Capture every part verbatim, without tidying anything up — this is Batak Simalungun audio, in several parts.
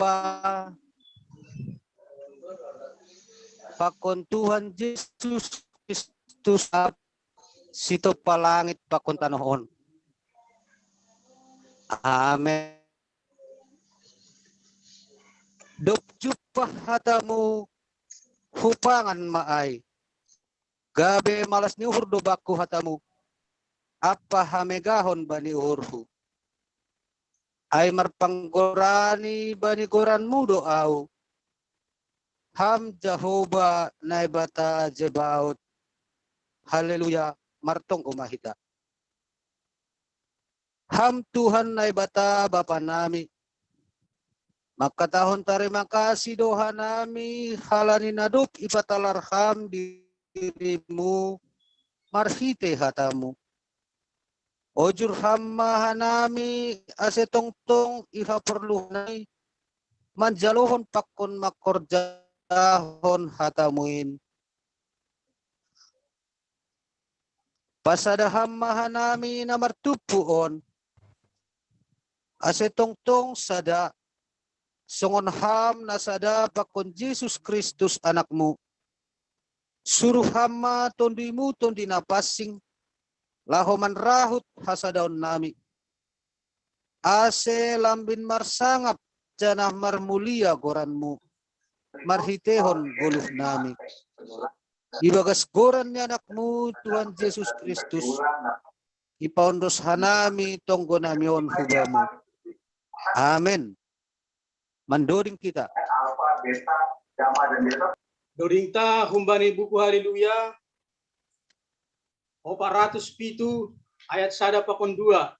Bapa, pakon Tuhan Jesus Kristus, sitopa langit pakon tanoh on. Amen. Dob jumpah hatamu, hupangan ma ai. Gabe malas ni uhur do bangku hatamu, ampa hamegahon bani uhurhu. Ai marpanggorani bani goranmu do ahu, Ham Jahowa Naibata Zebaot. Haleluya, martonggo ma hita. Ham Tuhan Naibata Bapa nami, mangkatahon tarima kasih do hanami halani na dob ipatalar Ham dirimu marhitei hatamu. Ojur Ham ma hanami, ase tongtong ihaporluhonnami manjalohon pakon mangkorjahon hatamu in. Pasada Ham ma hanami na martumpu on, ase tongtong sada, songon Ham na sada pakon Jesus Kristus Anakmu. Suruh Ham ma TondiMu Tondi Napansing, laho manrahut hasadaonnami, ase lambin marsangap janah marmulia goranMu, marhiteihon goluhnami. Ibagas goran ni Anakmu Tuhan Jesus Kristus, ipaondos hanami tonggonami on hu Bamu. Amen. Mandoding hita. Dodingta humbani buku Haleluya, opat ratus pitu, ayat sada pakon dua.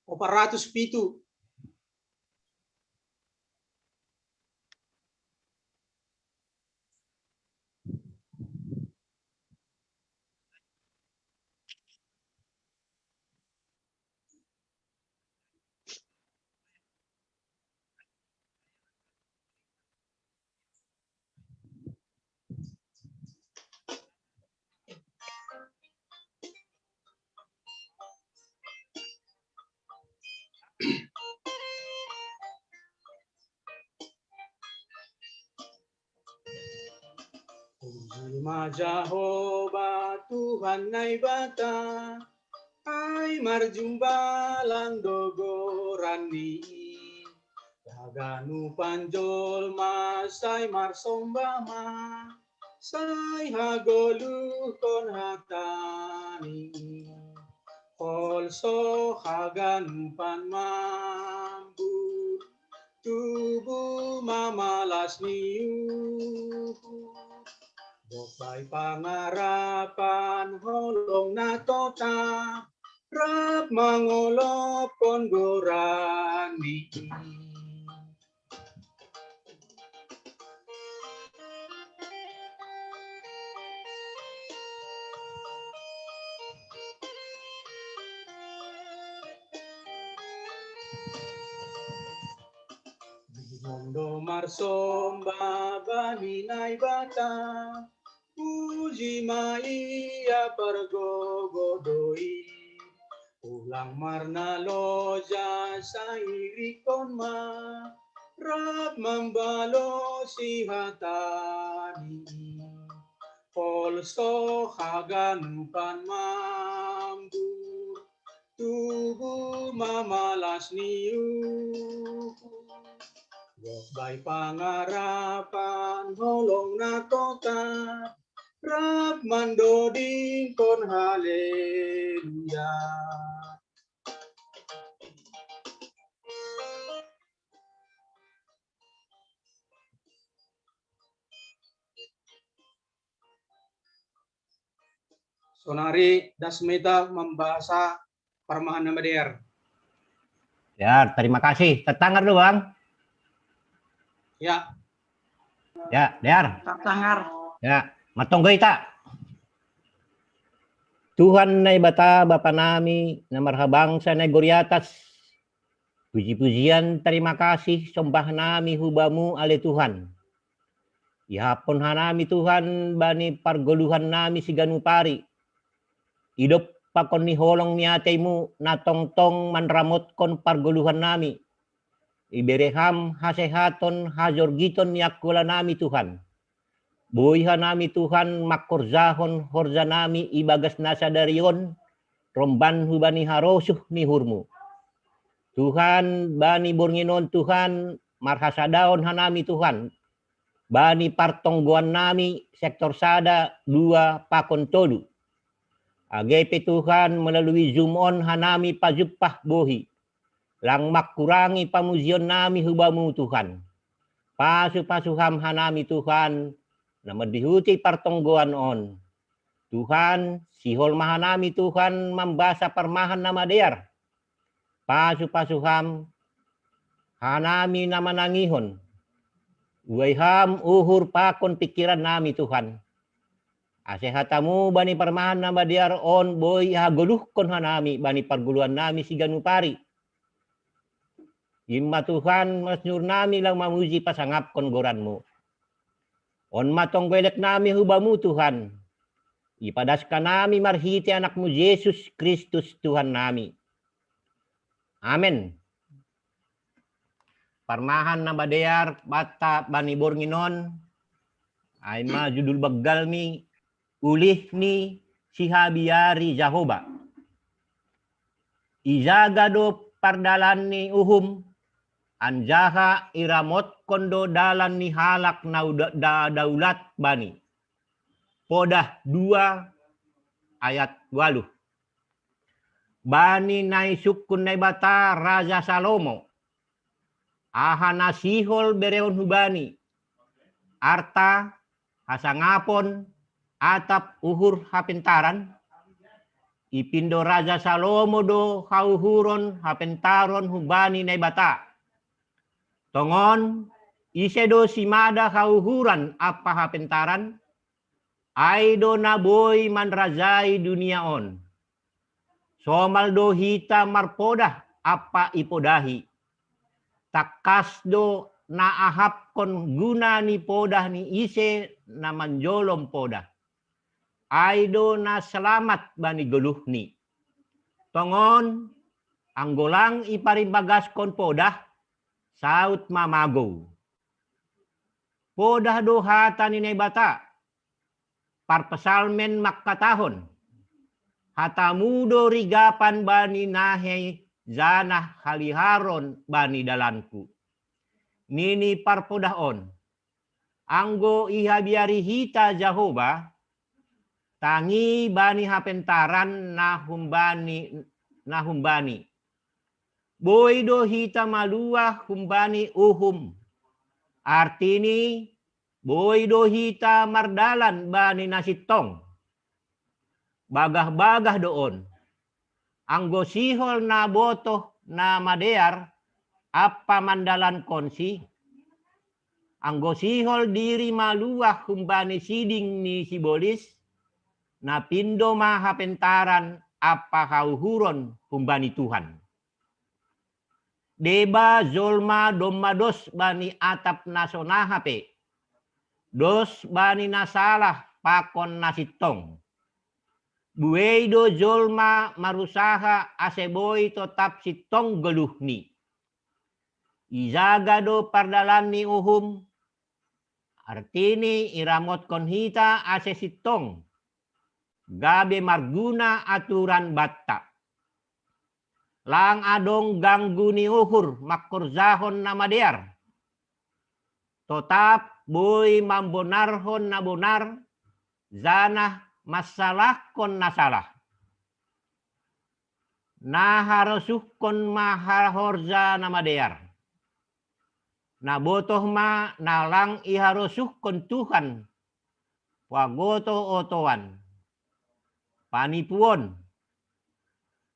Opat ratus pitu. Puji ma Jahowa Tuhan Naibata, ai marjumbalang do goranNi. Haganupan jolma sai marsombah ma, sai hagoluhkon hataNi. Holso haganupan mambur, tubu ma malas ni uhur. Gok bai pangarapan holong na totap, rap mangolophon goranNi. Didok do marsombah bani Naibata, puji ma Ia pargogoh do i. Ulang marnaloja, sai irikkon ma, rap mambalosi hataNi. Holso haganupan mambur, tubu ma malas ni uhur. Gok bai pangarapan holong na totap, rap mandodingkon Haleluya. Sonari das ma hita mambahasa parmahan na madear. Ya, terima kasih. Tertangar do, Bang? Ya. Ya, dear. Tertangar. Ya, martonggo hita. Tuhan Naibata Bapa nami, na marhabangsa na i atas, puji-pujian, terima kasih, sombah nami hu Bamu ale Tuhan. Ihaphon hanami Tuhan bani pargoluhan nami siganup ari. Idop pakon ni holong ni ateiMu na tongtong manramotkon pargoluhan nami. Ibere Ham hasehaton hajorgiton ni angkola nami Tuhan. Boi hanami Tuhan mangkorjahon horja nami ibagas na sadari on, romban hubani harosuh ni uhurmu. Tuhan, bani borngin on Tuhan, marhasadaon hanami Tuhan, bani partonggoan nami sektor sada, dua, pakon tolu. Age pe Tuhan melalui Zoom on hanami pajumpah bohi. Lang mangkurangi pamujion nami hu Bamu Tuhan. Pasu-pasu Ham hanami Tuhan, na mandihuti partonggoan on. Tuhan, sihol ma hanami Tuhan mambasa parmahan na madear. Pasu-pasu Ham hanami na manangihon. Uai Ham uhur pakon pingkiran nami Tuhan. Ase hatamu bani parmahan na madear on boi hagoluhkon hanami bani pargoluan nami siganup ari. In ma Tuhan, masnur nami lang mamuji pasangapkon goranmu. On ma tonggo elek nami hu Bamu Tuhan. Ipadaskan nami marhite Anakmu Jesus Kristus Tuhan nami. Amen. Parmahan na madear banta bani borngin on, ai ma judul banggalmi, Ulih ni Sihabiari Jahowa. Ijaga do pardalan ni uhum, anjaha iramotkon do dalan ni halak na uda- da- daulat bani. Podah dua ayat waluh. Bani na isungkun Naibata Raja Salomo, aha na sihol berehon hubani, arta, hasangapon, atap uhur hapentaran? Ipindo Raja Salomo do hauhuron hapentaron hubani Naibata. Tongon, ise do simada hauhuran ampa hapentaran? Ai do na boi manrajai dunia on. Somal do hita marpodah ampa ipodahi. Tangkas do na ahapkon guna ni podah ni ise na manjolom podah. Ai do na salamat bani goluhni. Tongon, anggo lang iparimbagaskon podah, saut ma magou. Podah do hata ni Naibata. Parpsalmen mangkatahon, hatamu do rigapan bani nahei janah haliharon bani dalanku. Nini parpodah on, anggo ihabiari hita Jahowa, tangi bani hapentaran na humbani, na humbani. Boi do hita maluah humbani uhum. Artini, boi do hita mardalan bani na sintong. Bagah-bagah do on. Anggo sihol na botoh na madear ampa mandalankonsi, anggo sihol diri maluah humbani siding ni sibolis, na pindo ma hapentaran ampa hauhuron humbani Tuhan. Deba jolma domma dos bani atap na sonaha pe, dos bani na salah pakon na sintong. Buei do jolma marusaha ase boi totap sintong goluhni. Ijaga do pardalan ni uhum, artini iramotkon hita ase sintong, gabe marguna aturan banta. Lang adong ganggu ni uhur mangkorjahon na madear. Totap boi mambonarhon na bonar, janah mansalahkon na salah. Na harosuhkon ma hahorja na madear. Na botoh ma na lang iharosuhkon Tuhan, pagoto-otoan, panipuon.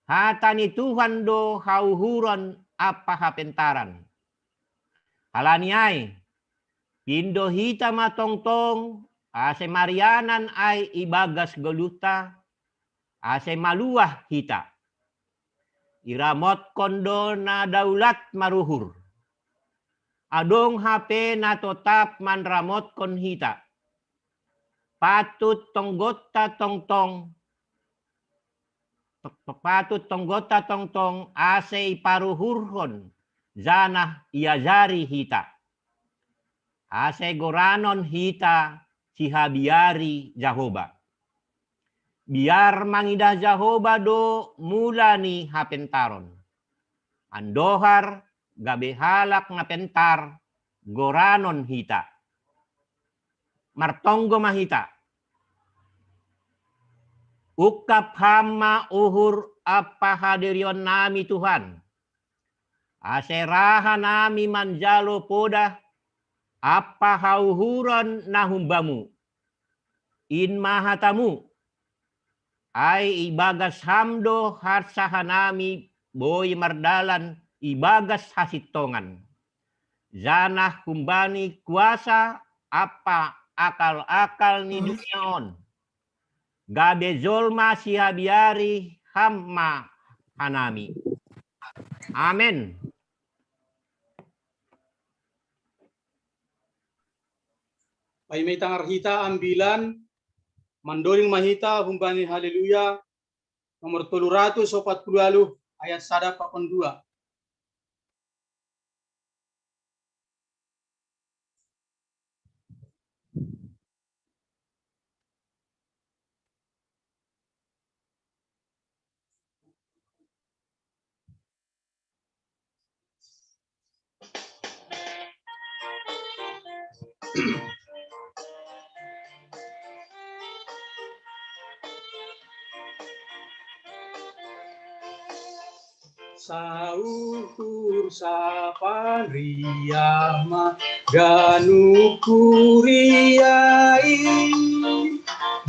Hata ni Tuhan do hauhuron ampa hapentaran. Halani ai, pindo hita ma tongtong, ase marianan ai ibagas goluhta, ase maluah hita. Iramotkon do na daulat maruhur. Adong hape na totap manramotkon hita. Patut tonggonta tongtong, patut tonggonta tongtong ase iparuhurhon janah iajari hita. Ase goranon hita sihabiari Jahowa. Biar mangidah Jahowa do mula ni hapentaron. Andohar gabe halak na pentar goranon hita. Martonggo ma hita. Ungkap Ham ma uhur ampa hadirionnami, Tuhan. Ase ra hanami manjalo podah ampa hauhuron na hum-Bamu. In ma hataMu. Ai ibagas Ham do hansa hanami boi mardalan ibagas hasintongan. Janah humbani kuasa ampa akal-akal ni dunia on. Gabe jolma sihabiari Ham ma hanami. Amen. Paima itangar hita ambilan, mandoding ma hita humbani Haleluya nomor tolu ratus opat puluh waluh, ayat sada pakon dua. Sauhur sapanriah ma ganup kuria i,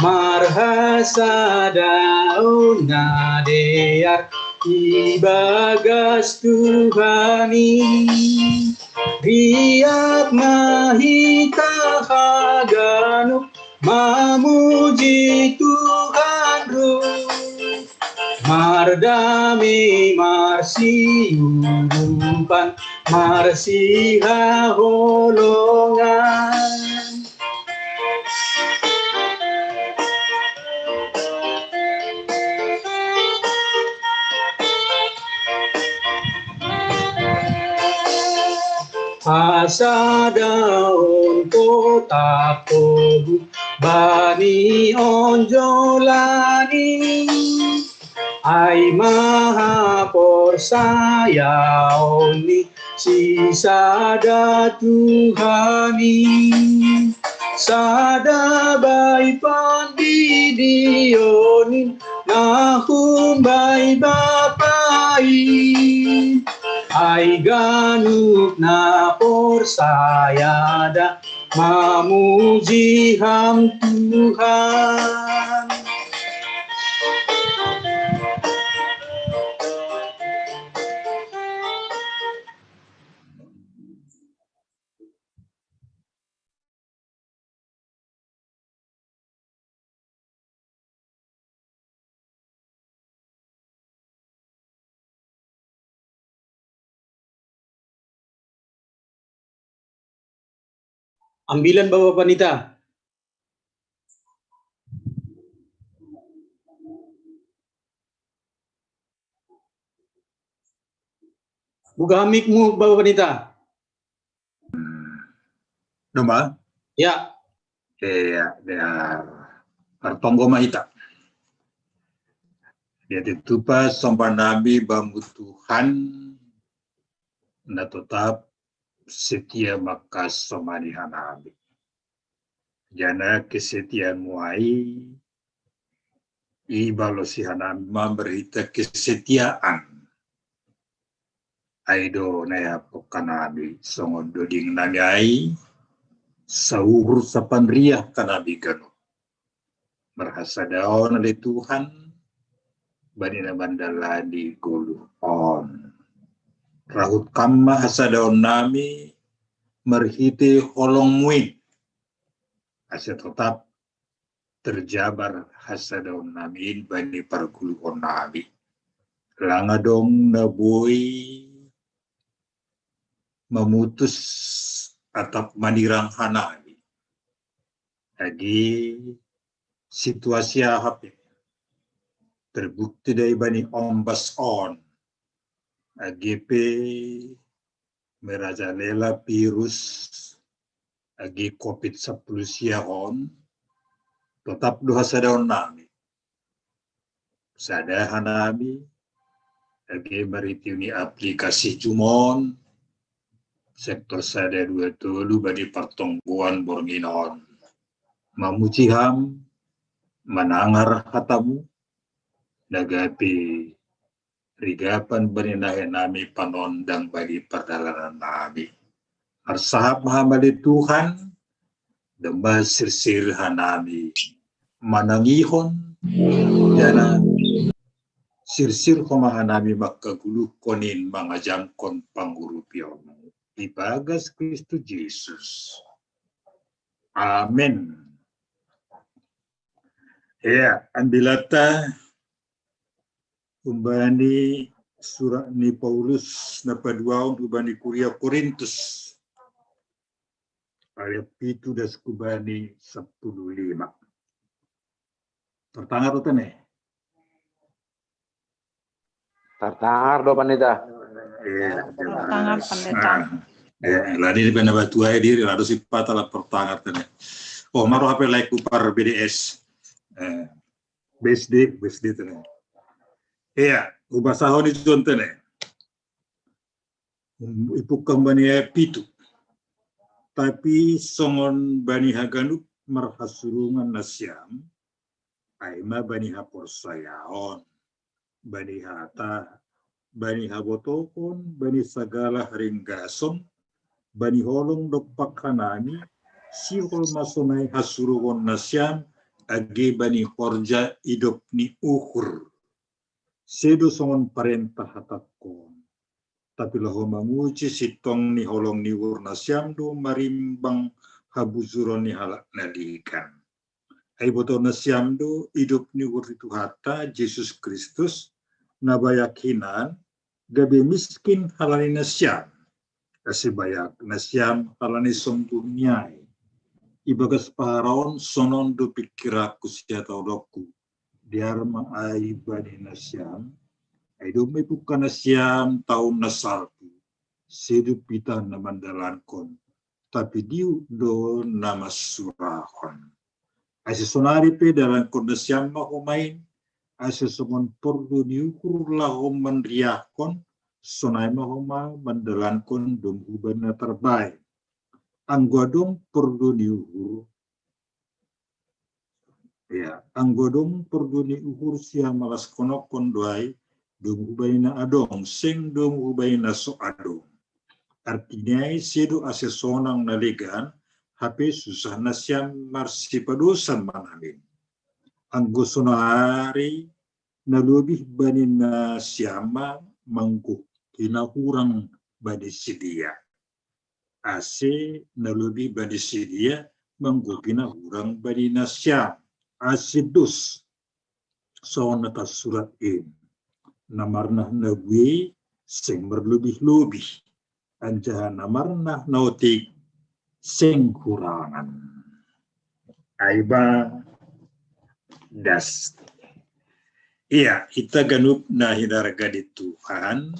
marhasadaon na dear ibagas Tuhan i. Riap ma hita haganup mamuji Tuhan ro, mardame, marsiurupan, marsihaholongan. Hasadaon totap togu bani onjolan i, ai ma haporsayaon ni sisada Tuhan i. Sada bai pandidionin na humbai Bapa i, ai ganup na porsaya da mamuji Ham Tuhan. Ambilan Bapak Panita. Buka mic-mu, Bapak Panita. Domma? Ya. Iya, dia martonggo ma hita. Dia titupa somba nami Bamu Tuhan, na totap setia maka somani hanami. Jana kesetiaan-Mu ai, ibalosi hanami ma marhita kesetiaan. Ai do na iapok hanami songon doding nami ai, sauhur sapanriah hanami ganup. Marhasadaon ale Tuhan, bani na mandalani goluh on. Rahut Kam ma hasadaon nami, marhite holong-Mu i. Ase totap terjabar hasadaon nami bani pargoluhon nami. Lang adong na boi mamutus atap manirang hanami. Age situasi aha pe, terbukti do i bani ombas on. Age pe merajalela virus agi covid sepuluh siahon, tetap doha sadaon nami. Sada hanami, agi maritiuni aplikasi jumon, sektor sada dua tolu bani partongguan bornginon. Mamuji ham, manangar hatamu, nagapi rigapan bani nahe nami panondang bani pardalanan nami. Marsahap ma hami Tuhan, domma sirsir hanami manangihon, jala sirsir homa hanami mangkaguluhkon in mangajamkon pangurupion ibagas Kristus Jesus. Amen. Ya, ambilanta umbani surat ni Paulus na paduaon umbani kuria Korintus, ayat pitu das kubani sepuluh lima. Tertangar tene. Tertangar do, Pandita. Iya, Tertangar, Pandita. Nah, ya, lani di pena batu aja diri, harus ipata lah tertangar tene. Oh, maru hape like upar B D S. Eh, B S D, B S D tene. Iya, ubasahon i John tene. Ipukam bani ayat pitu. Tapi songon bani haganup marhasurungan nasiam, ai ma bani haporsayaon, bani hata, bani habotohon, bani sagala haringgason, bani holong dompak hanami, sihol ma sonai hasurungon nasiam, age bani horja idop ni uhur. Sedo songon parentah hatangkon. Tapi laho manguji sintong ni holong ni uhur nasiam do marimbang habujuron ni halak na ligan. Ai boto nasiam do idop ni uhur ni Tuhanta Jesus Kristus, na bayak hinan gabe miskin halani nasiam, ase bayak nasiam halani songon i. Ibagas paharaon sonon do pingkiranku sian taononku, dear ma ai bani nasiam, ai domma ipungka nasiam taon na salpu, sedo hita na mandalankon, tapi Debata do na mansurahon. Ase sonari pe dalankon nasiam ma homa i, ase songon porlu ni uhur laho manriahkon, sonai ma homa mandalankon domu hubani na tarbaen. Anggo adong porlu ni uhur, ya, anggo adong porlu ni uhur sihamalaskononhon do ai, domu hubani na adong, seng domu hubani na so adong. Artina i sedo ase sonang na legan, hape susah nasiam marsipadosa manamen. Anggo sonari na lobih bani nasiam ma manggohi na hurang bani sidea. Ase na lobih bani sidea manggohi na hurang bani nasiam. Ase dos songon na tarsurat i: Na marnah na bue seng marlobih-lobih, anjaha na marnah na otik seng hurangan. Ai ma das. Ia, hita ganup na hinarga ni Tuhan,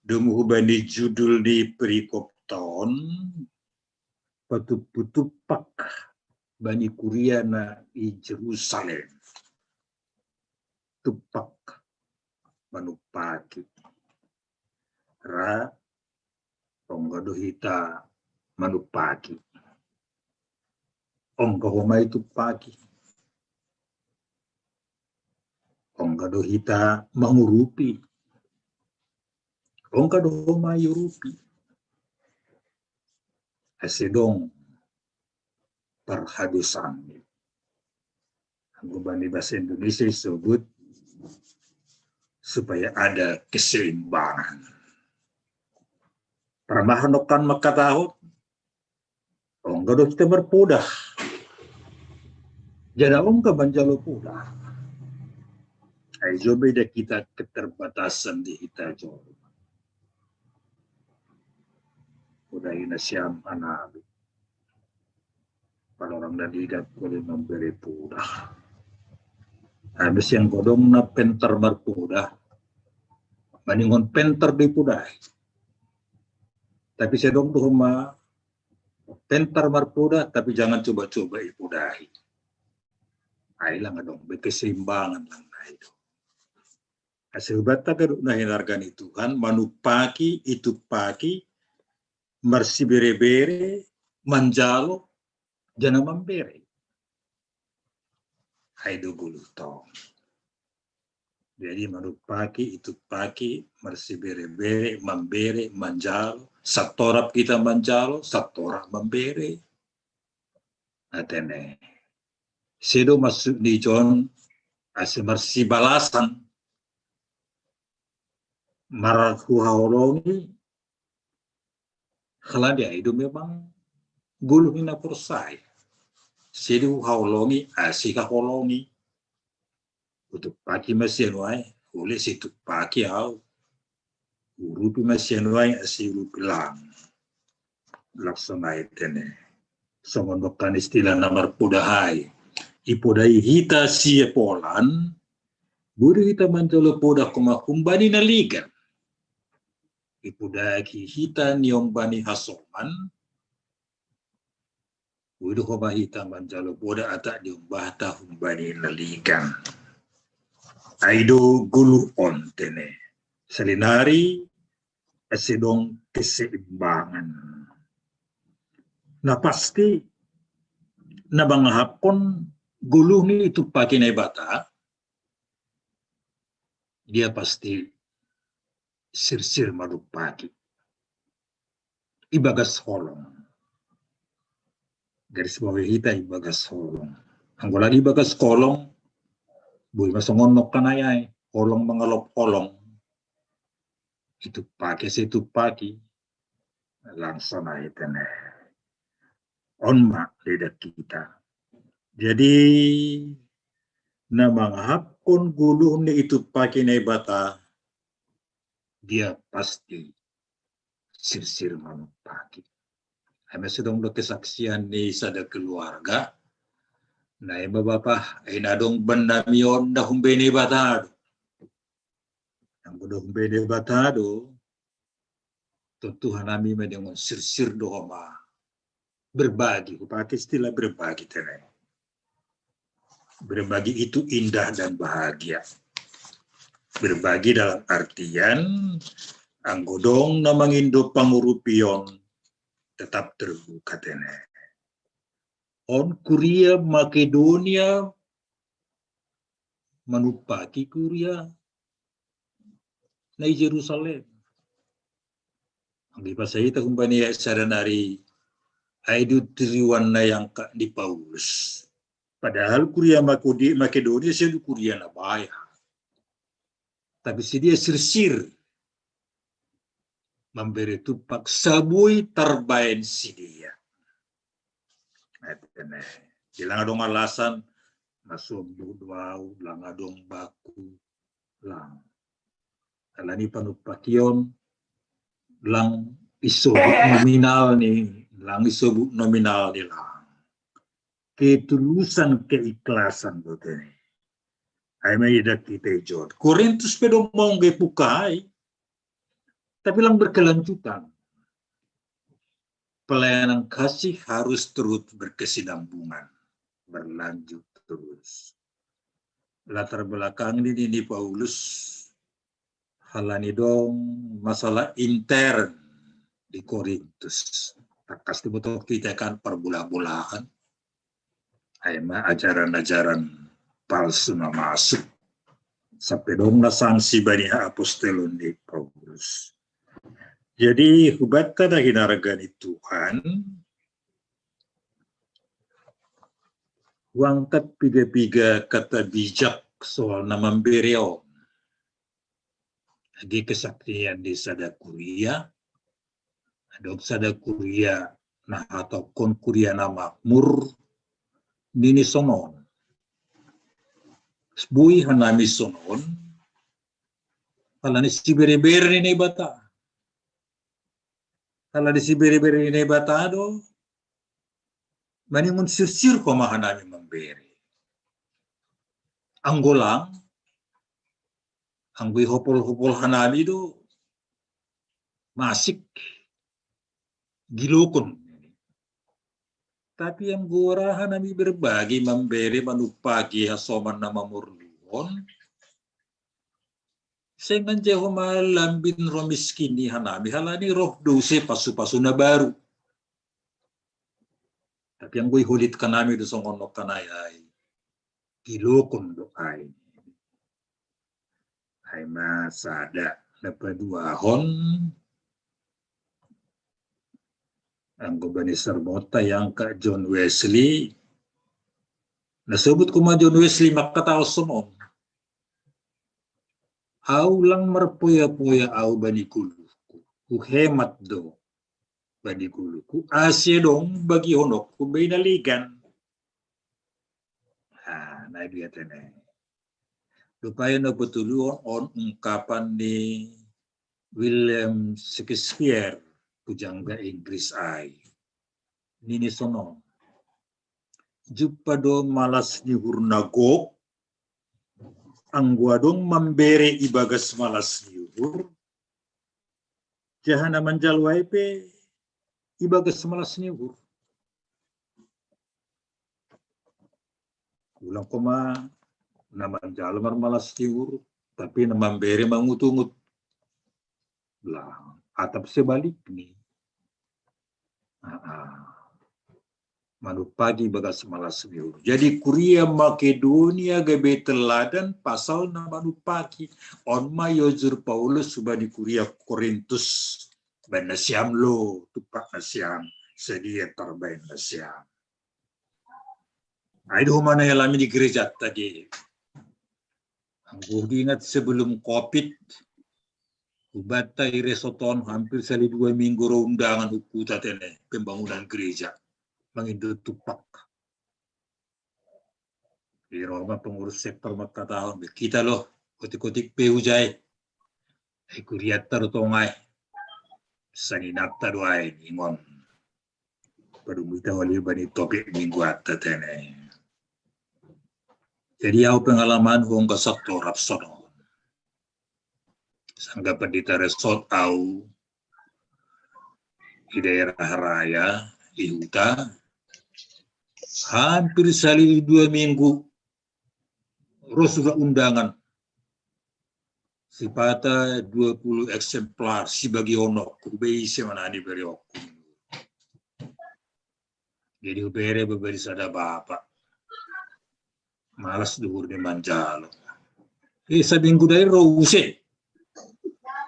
domu hubani judul ni perikopta on, patumpu-tumpak bani kuria na i Jerusalem. Tumpak manumpaki. Ra ongga do hita manumpaki. Ongga homa i tumpaki. Ongga do hita mangurupi. Ongga do homa i urupi. Ase dong parhadosan. Anggo bani bahasa Indonesia disebut supaya ada keseimbangan. Parmahan do kan mangkatahon, ongga do hita marpodah. Jala ongga manjalo podah. Ai jo beda hita keterbatasan di hita jolo. Podahi nasiam hanami. Pala orang na ligat boleh memberi podah. Habis yang godong na penter marpodah. Maningon penter di podah. Tapi sedong tu ma pentar marpoda, tapi jangan coba-coba ipodahi. Ai lang adong be keseimbangan lang nai do. Ase hubatta kaduk na hinarga ni Tuhan, manupaki, itupaki, marsibere-bere, manjalo, jana mambere. Ai do gulu tong. Jadi manupaki, itupaki, marsibere-bere, mambere, manjalo, satorap kita manjalo, satorap mambere. Atene. Sedo masuk ni John, ase marsibalasan, marhuhaholongi, halani ai do memang gulu hina porsai. Sedo huhaholongi, ase kaholongi. Utupaki masianu ai, ule situpaki au. Urupi masianu ai, ase urupi lang. Laksana ai tene. Songon dokkan istilah na marpoda hai. Ipodai hita sie polan, boi do hita manjalo poda homa humbani na ligan. Ipodai hita niombani hasoman, boi do homa hita manjalo poda ata niombahta humbani na ligan. Ai do gulu on tene. Salinari ase dong keseimbangan. Na pasti na mangahapkon gulu ni itupaki Naibata, dia pasti sirsir manupaki. Ibagas holong. Garis bawahi hita ibagas holong. Anggo lagi ibagas holong, boi ma songon nongkan ai ai. Holong mangalop holong. Itupaki ase itupaki. Langsana ai tene. On ma lidah kita. Jadi na mangahapkon gulu ni itupaki Naibata, dia pasti sirsir manupaki. Ai ma sedong do kesaksian ni sada keluarga. Na i ma bapa, ai na dong bannami on na humbani Naibata do. Anggo do humbani Naibata do, tontu hanami ma dengan sirsir do homa berbagi, hupake istilah berbagi tene. Berbagi itu indah dan bahagia. Berbagi dalam artian anggo dong na mangindo pangurupion tetap terbuka tene. On kuria Makedonia manupaki kuria na i Jerusalem. Anggo ipasai hita humbani sada nari, ai do tiruan na iangkat ni Paulus. Padahal kuria Makodi-, Makedonia sedo kuria na bayak. Tapi sidea sirsir mambere tupak saboi tarbaen sidea. Atene. Di lang adong alasan, na sombong do au, lang adong baku, lang. Alani panupakion, lang isobut nominal ni, lang isobut nominal ni lang. Ketulusan, keikhlasan do tene. Ai ma idah hita i John. Korintus pe do maongge pukai. Tapi lang berkelanjutan. Pelayanan kasih harus terus berkesinambungan, berlanjut terus. Latar belakang ni, ni Paulus, halani dong masalah intern di Korintus. Tangkas diboto hita kan, parbola-bolaan. Ai ma ajaran-ajaran palsu na masuk. Sampe dong na sanksi bani haapostelon ni Paulus. Jadi hubanta na hinarga ni Tuhan, huangkat piga-piga kata bijak soal na mambere on. Age kesaksian ni sada kuria, adong sada kuria na hatahon kuria na makmur, nini sonon. Boi hanami sonon, halani sibere-bere ni Naibata. Halani sibere-bere ni Naibata do, maningon sirsir homa hanami mambere. Anggo lang, anggo ihopol-hopol hanami do, masik. Gilokon. Tapi anggo raha nami berbagi, mambere, manupaki hasoman na mamorluhon, seng anjehoma lambin ro miskin ni hanami, halani roh do use pasu-pasu na baru. Tapi anggo iholit hanami do songon nongkan ai, ai gilokon do ai. Ai ma sada. Na paduahon, anggo bani sermonta iangka John Wesley, na sebut homa John Wesley mangkatahon sonon: Au lang marpoya-poya au bani goluhku, huhemat do bani goluhku, ase dong bagihononku bahen na legan. Ah, na i dia tene. Rupanya na betul on, on ungkapan ni William Shakespeare, pujangga Inggris ai. Nini sonon: Jumpa do malas ni uhur na gok, anggo adong mambere ibagas malas ni uhur, jaha na manjalo ai pe ibagas malas ni uhur. Ulang homa na manjalo marmalas ni uhur, tapi na mambere mangutungut. Lah, atap sebalikni. Ah, ah. Manupaki bagas malas ni uhur. Jadi kuria Makedonia gabe teladan pasal na manupaki. On ma iojur Paulus hubani kuria Korintus: Bahen nasiam lo tumpak nasiam, sadia tarbahen nasiam. Ai do homa na ialami di gereja tadi. Anggo diingat sebelum covid, hubanta i resort on hampir sali dua minggu ro undangan hu huta tene pembangunan gereja, mangindo tumpak. Di Roma pengurus sektor mangkatahon: Be hita lo, otik-otik pe hujai. Ai kurianta do tong ai, sanginanta do ai, ningon. Padumu hita wali bani topik minggu anta tene. Jadi au pengalamanhu angka satorap sonon. Sangga pandita resort au di daerah raya, di huta, hampir sali dua minggu ro surat undangan. Sipata dua puluh eksemplar, sibagihononku, be ise ma na nibereonku. Jadi hubere babari sada bapa. Malas do uhurni manjalo. Eh, saminggu dai ro use.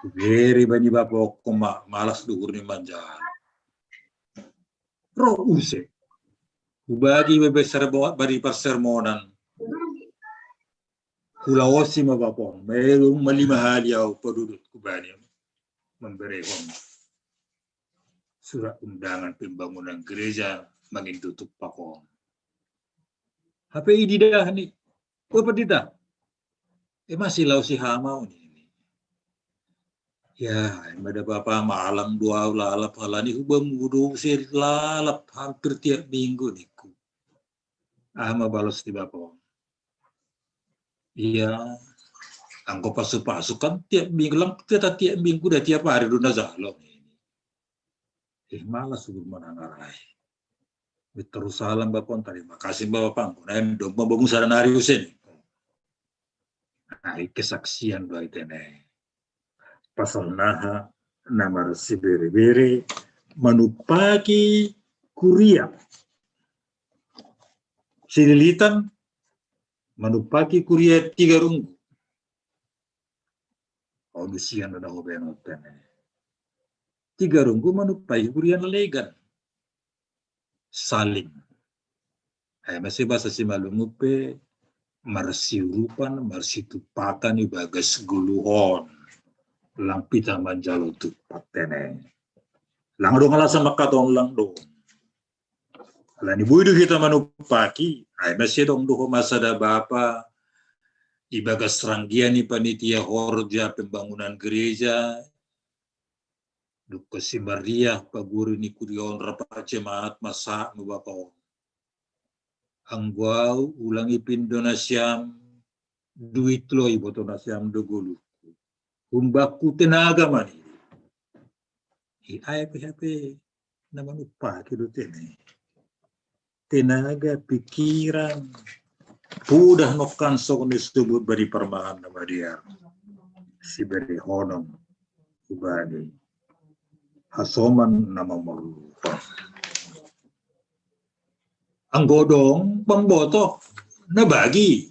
Hubere bani bapa on ma, malas do uhurni manjalo. Ro use. Hubagi bebe serbo-, bari parsermonan. Hulaosi ma bapa on. Melu ma lima hali au padudut hubani. Mamberehon surat undangan pembangunan gereja mangindo tumpak on. Hape i didahni: O pandita, e, masilaosi hamu au nini. Ya, e ma da bapa, malang do au lalap, halani hubamu do use lalap hampir tiap minggu ningku. Aha ma balos ni bapa on? Iya, anggo pasu-pasu kan tiap minggu, lang tiap, tiap minggu da tiap hari do na jalo. Eh, malas uhur manang arai. Terus salam bapa on, terima kasih bapa, anggo na i domma bamu sada na ari use. Ai kesaksian do ai tene. Pasal naha na marsibere-bere manupaki kuria. Sililitan manupaki kuria Tiga Runggu. Au do sian do na hubahen on tene. Tiga Runggu manupaki kuria na legan. Salim. Ai mase basa Simalungun pe marsiurupan, marsitumpakan ibagas goluhon. Lang hita manjalo tumpak tene. Lang adong alasan mangkatai on, lang adong. Alani boi do hita manupaki, ai mase adong do homa sada bapa ibagas ranggian ni panitia horja pembangunan gereja, dung si Maria paguru ni kuria on rap jemaat, masahat ma bapa on: Anggo au ulang ipindo nasiam duit lo, iboto nasiam do goluhku. Humbakku tenaga ma nini. I ai pe hape Na manupaki do tene. Tenaga, pikiran, pudah nokan songon disebut bani parmahan na madear. Siberehonon hubani hasoman na mamorupa. Anggo dong pambotoh na bagi.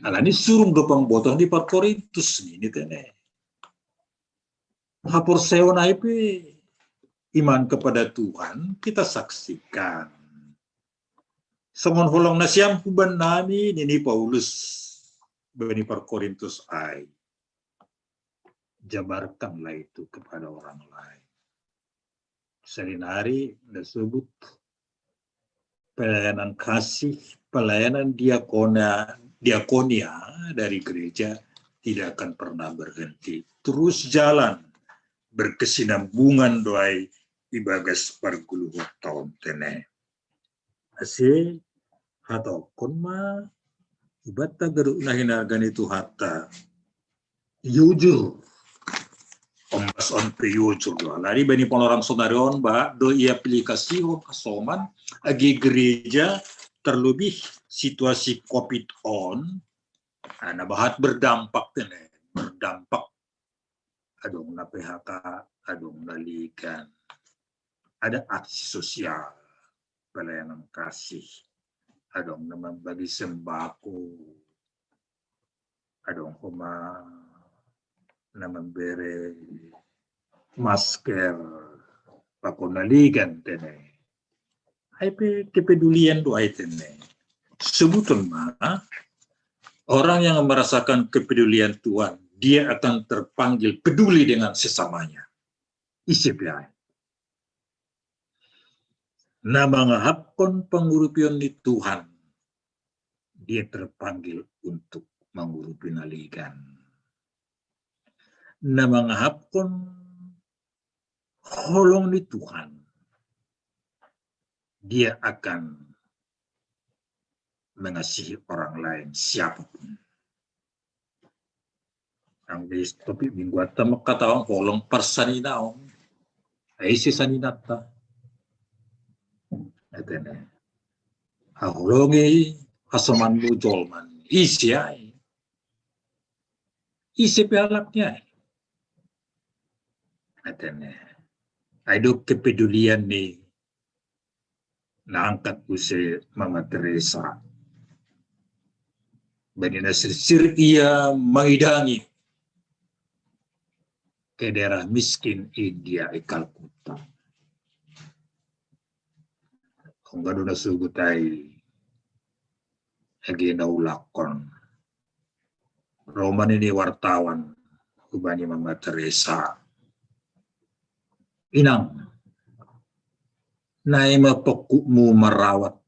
Alani surung do pambotoh di parkorintus ni tene. Haporseon ai pe iman kepada Tuhan kita saksikan. Songon holong nasiam huban nami nini Paulus bani parkorintus ai. Jabarkanlah itu kepada orang lain. Salinari disebut pelayanan kasih, pelayanan diakonia, diakonia dari gereja tidak akan pernah berhenti. Terus jalan berkesinambungan doai ibagas parguluhon taon tene. Ase hatokon ma ibanta garu na hinargan itu hatta jujur. Ombas on pe jujur do. Alani bani panorang sonari on ba do ia aplikasi on hasoman agi gereja terlebih situasi covid on. Nah, bahat berdampak tene, berdampak adong na P H K, adong na ligan, ada aksi sosial, pelayanan kasih, adong na mambagi sembako, adong homa na mambere masker, pakon na ligan tene. Ai pe kepedulian do ai tene. Sebuton ma, orang yang merasakan kepedulian Tuhan, dia akan terpanggil peduli dengan sesamanya. Ise pe ai. Na mangahapkon pangurupion ni Tuhan, dia terpanggil untuk mangurupi na ligan. Na mangahapkon holong ni Tuhan, dia akan mengasihi orang lain, siapapun. Anggo di topik mingguanta mangkatahon holong parsaninaon. Ai ise saninanta? Atene. Haholongi hasomanmu jolma ni. Ise ai? Ise pe halak ni ai? Atene. Ai do kepedulian ni na angkat use Mama Teresa. Bani na sirsir ia mangidangi ke daerah miskin India i Kalkuta. Anggo do na sogot ai age na ulakon. Ro ma nini wartawan hubani Mama Teresa. Inang, nai ma pongkupmu marawat.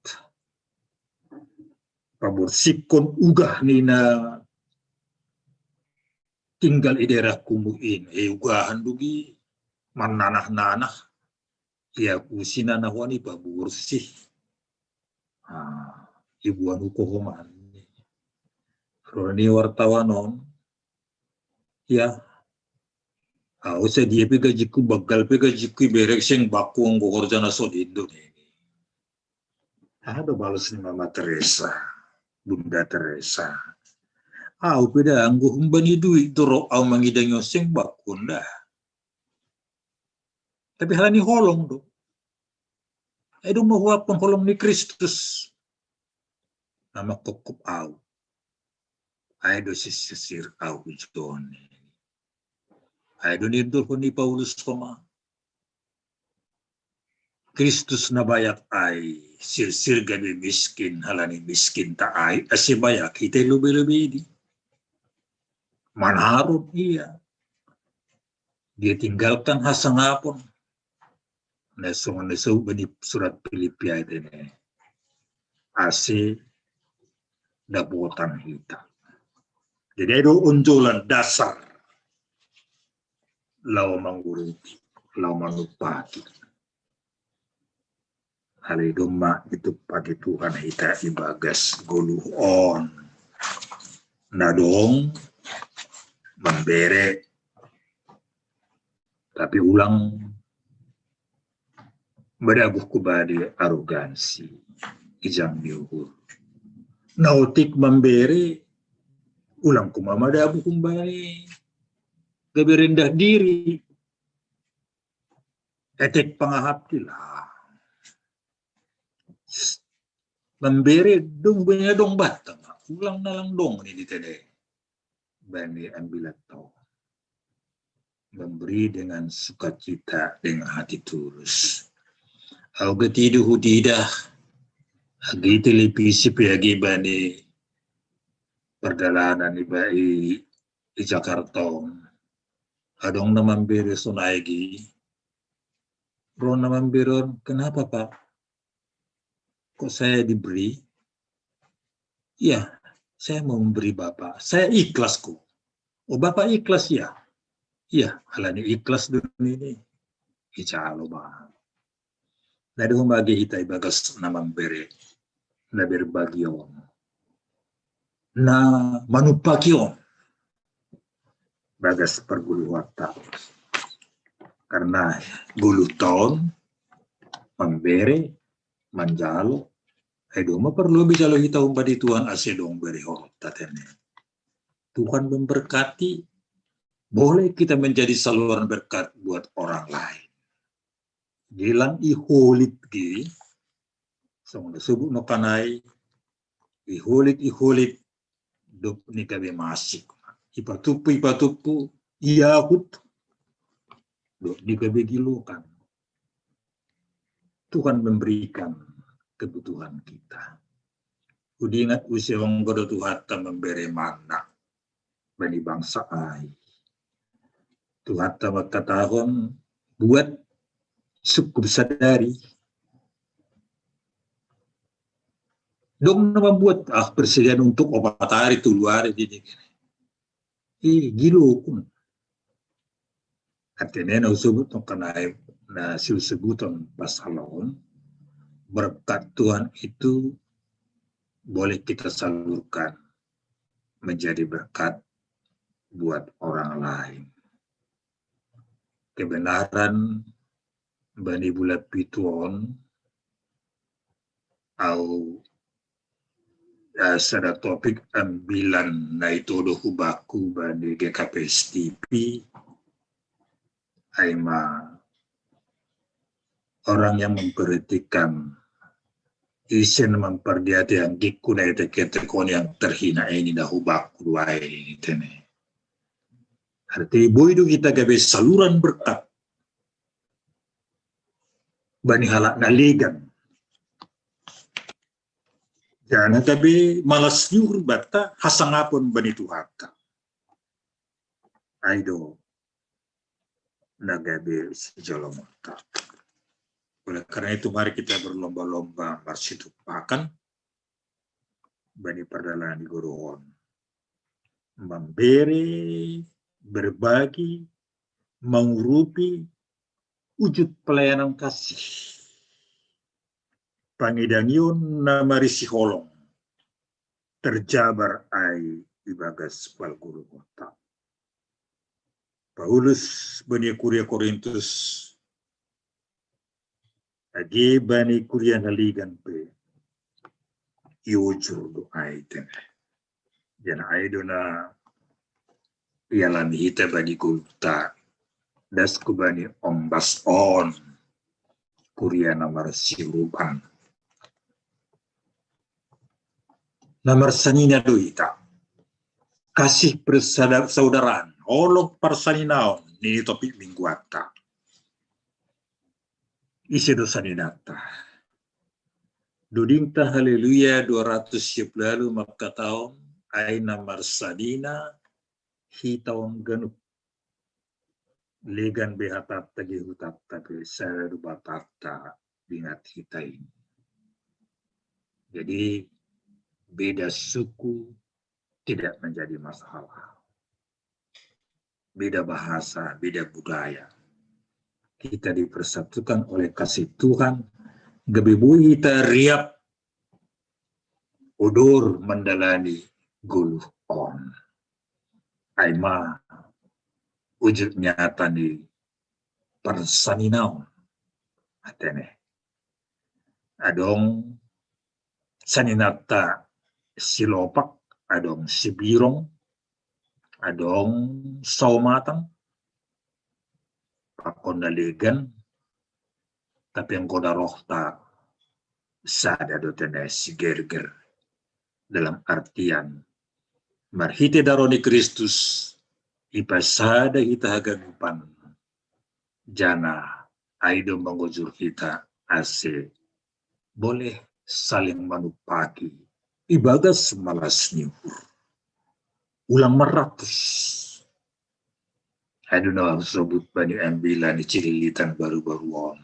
Paborsihkon ugah ni na tinggal i daerah kumu in. E ugahan do gi mannanah-nanah. Ia kusi nanah on i paborsih. Ah, ibuan ukohoman. Ro ni wartawan on. Ya. Au sadia pe gajiku, banggal pe gajiku, iberek seng baku anggo horja na songon i do nini. Aha do balos ni Mama Teresa, Bunda Teresa? Au pe da anggo humbani duit do ro au mangidangi on seng baku on da. Tapi halani holong do. Ai do ma huaphon holong ni Kristus. Na mangkopkop au. Ai do sisir au hujon. Ai do nidohon ni Paulus homa. Kristus na bayak ai sirsir gabe miskin, halani miskinta ai ase bayak hita i lobei-lobei di. Manaron ia. Dia tinggalkan hasangapon. Na songon na disebut bani surat Filipi ai tene. Ase dapotan hita. Jadi ai do onjolan dasar laho mangurupi, laho manumpaki. Alai domma itu pake Tuhan hita ibagas goluh on. Na dong mambere, tapi ulang Madabuh ku bani arogansi, ijang ni uhur. Naotik mambere, ulang ku ma madabuh ku bani gabe rendah diri. Etek pangahap ti lah. Mambere dong banya dong batang. Ulang nalang dong ni di tene. Bani ambilan tau. Memberi dengan sukacita, dengan hati tulus. Au gati duhu tidak. Agi televisi pe agi bani pardalanan iba i, i Jakarta. Adong na mambere sonai gi. Ro na mambere on, kenapa, Pak? Kok saya diberi? Iya, saya mau memberi Bapak. Saya ikhlas kok. Oh, Bapak ikhlas ya? Iya, alani ikhlas dulu ini. Ijalo ba. Na doho ma agi hita ibagas na mambere, na berbagi on, na manupaki on bagas parguru wata. Karena gulu taon mambere, manjalo, ai doma parlu bijalo hita umbadi Tuhan ase dong beri horta tene. Tuhan memberkati, boleh kita menjadi saluran berkat buat orang lain. Gilang iholit gi, songon sebut no kanai, iholit, iholit, dop ni gabe masik. Ipatupu, ipatupu, iahut, dop ni gabe gilokan. Tuhan memberikan kebutuhan kita. Udingat use onggo do Tuhanta mambere manna bani bangsa ai. Tuhanta mangkatahon buat syukur sadari. Dong na mambuat ah persediaan untuk opat hari tolu hari di negeri. Ih, gilo kun. Artinya na usebut tong kanai na siusebuton pasal on, berkat Tuhan itu boleh kita salurkan menjadi berkat buat orang lain. Kebenaran bani bulan pitu on, au sada topik ambilan na itodo hubaku bani G K P S T V, ai ma orang yang memperhatikan isen memperdiati anggikku na iteketekon yang terhina ini na hubaku duai ini tene. Arti boy do kita gabe saluran berkat bani halak na legan. Jangan gabe malas nyur banta hasangapon bani Tuhanta. Ai do na gabe sijolomonta. Oleh karena itu mari kita berlomba-lomba marsitupakan bani pardalanan di guru on. Mambere, berbagi, mangurupi, ujut pelayanan kasih. Pangidangion na marisi holong terjabar ai ibagas parguru wata. Paulus bani kuria Korintus age bani kuria na legan pe iujur do ai tene. Jana ai do na ialami hita bani goluta das ku bani ombas on kuria na marsiurupan. Na marsanina do hita. Kasih persaudaraan, holong parsaninaon ni topik mingguanta. Ise do saninanta? Dudingta Haleluya dua ratus siapulalu mangkatahon ai na marsanina hita on ganup. Legan be hatanta ge hutanta be sada do batanta dingat hita ini. Jadi beda suku tidak menjadi masalah. Beda bahasa, beda budaya. Kita dipersatukan oleh kasih Tuhan, gabe boi hita riap odor mandalani goluh on. Ai ma ujut nyata ni parsaninaon. Atene. Adong saninata si Lopak, adong si Birong, adong Saumatang, pakon Dalegan, tapi anggo darohta sada do tene si Gerger. Dalam artian marhite darah ni Kristus ipasada hita haganupan, janah ai do mangujur hita ase boleh saling manupaki ibagas malas ni uhur. Ulang maratus. Ai do na husobut bani ambilan ni Cililitan baru-baru on.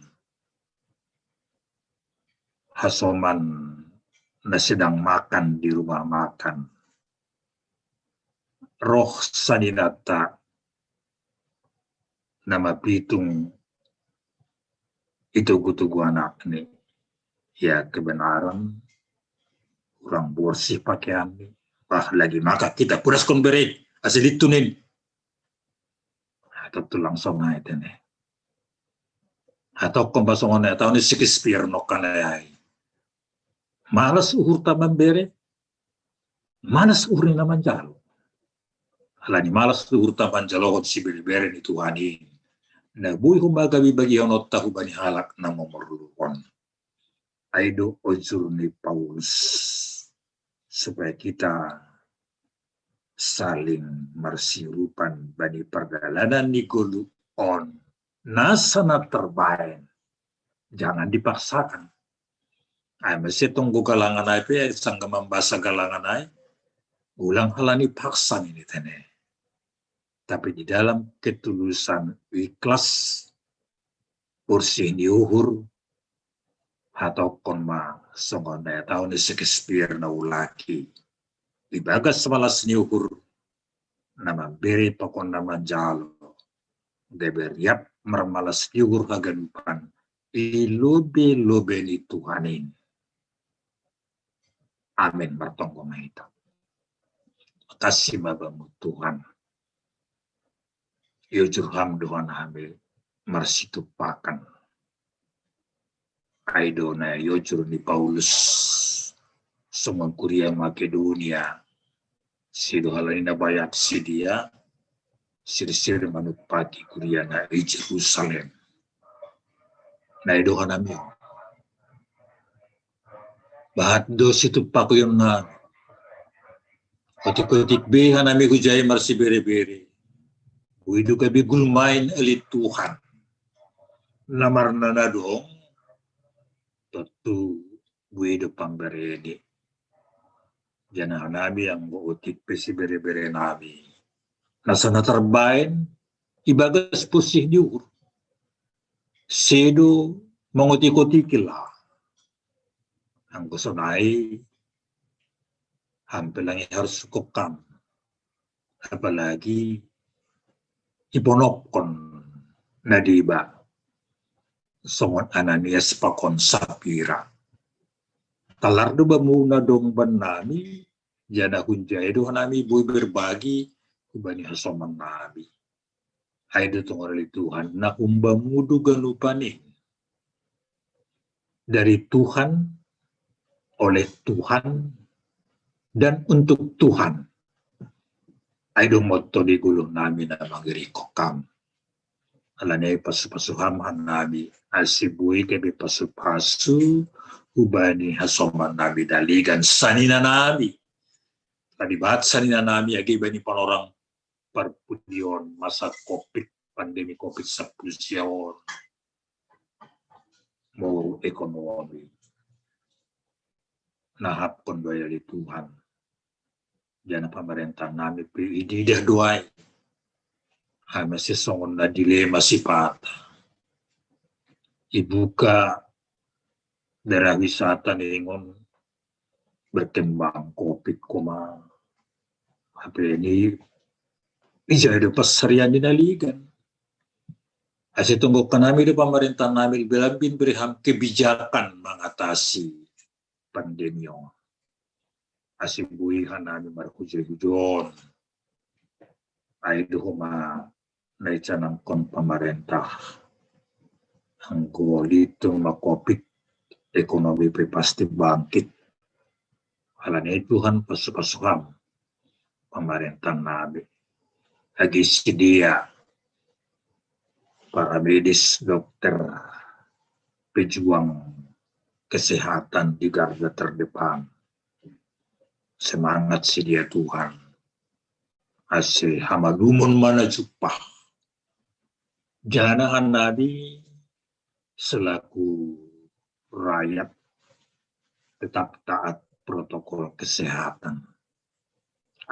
Hasoman na sedang makan di rumah makan. Roh saninata na mapitung itogu-togu anak ni, ya kebenaran, kurang borsih pakaian ni. Wah, lagi maka kita pudaskon bere, ase lintu nin. Atau tulang sonai tene. Atau kombasongon na tahu ni Shakespeare no kanai. Malas uhur ta mambere, malas uhur ni na manjalo. Alani malas uhur ta manjalohon si bere-bere ni Tuhan in, na boi homa gabe bagihon on tahu bani halak na momorluhon. Ai do ojur ni Paulus supaya kita saling marsiurupan bani pardalanan ni goluh on. Nasa na terbaen, jangan dipaksakan. Ai mase tonggo galangan ai pe, sangga mambasa galangan ai, ulang halani paksa nini tene. Tapi di dalam ketulusan ikhlas, borsih ni uhur, hatokon ma songon na tahu ni Shakespeare na ulaki. Ibagas malas ni uhur, na mambere pakon na manjalo, gabe riap marmalas ni uhur haganupan i lobe-lobe ni Tuhan in. Amin. Martonggo ma hita. Makasih ma Bamu Tuhan. Iojur Ham do hanami marsitupakan. Ai do na iojur ni Paulus songon kuria Makedonia, sido halani na bayak sidia sirsir manupaki kuria na i Jerusalem. Na i do hanami on. Bahat do situpakon na otik-otik be hanami hujai marsibere-bere. Boi do gabe gulmain ale Tuhan. Na marnanadong tontu boi do pambereni. Janah hanami anggo otik pe sibere-bere nami, nasa na terbaen ibagas borsih ni uhur. Sedo mangotik-otiki lah. Anggo sonai, Ham pe lang i harus sukokam. Apalagi iponophon na deba songon Ananias pakon Sapira. Talar do Bamu na dong bannami, janah hunjai do hanami boi berbagi hubani hasoman nami. Ai do tongorali Tuhan, na hum Bamu do ganupan in. Dari Tuhan, oleh Tuhan, dan untuk Tuhan. Ai do motto di goluh nami na mangirikon Ham. Alani ai pasu-pasu Ham hanami, ase boi gabe pasu-pasu hubani hasoman nami Dalegan, sanina nami. Tadi bahat sanina nami age bani panorang parpudion masa covid, pandemi covid sampulu sia on. Molo ekonomi nahapkon do ale Tuhan. Janah pamarentah nami pe ididah do ai. Ai mase songon na dilema sipata. Ibuka daerah wisata ningon berkembang covid koma. Hape ni ijai do pansarian di Dalegan. Ase tonggokan nami do pamarentah nami, lebih-lebih bere Ham kebijakan mangatasi pandemi on. Ase boi hanami marhujai-hujon. Ai do homa na icanangkon pamarentah. Anggo lintu ma covid, ekonomi pe pasti bangkit. Alani Tuhan, pasu-pasu Ham pamarentah nami. Agi si dia para medis, dokter, pejuang kesehatan di garda terdepan. Semangat si dia Tuhan. Ase hamalumun mana jumpa. Janah nami selaku rakyat tetap taat protokol kesehatan.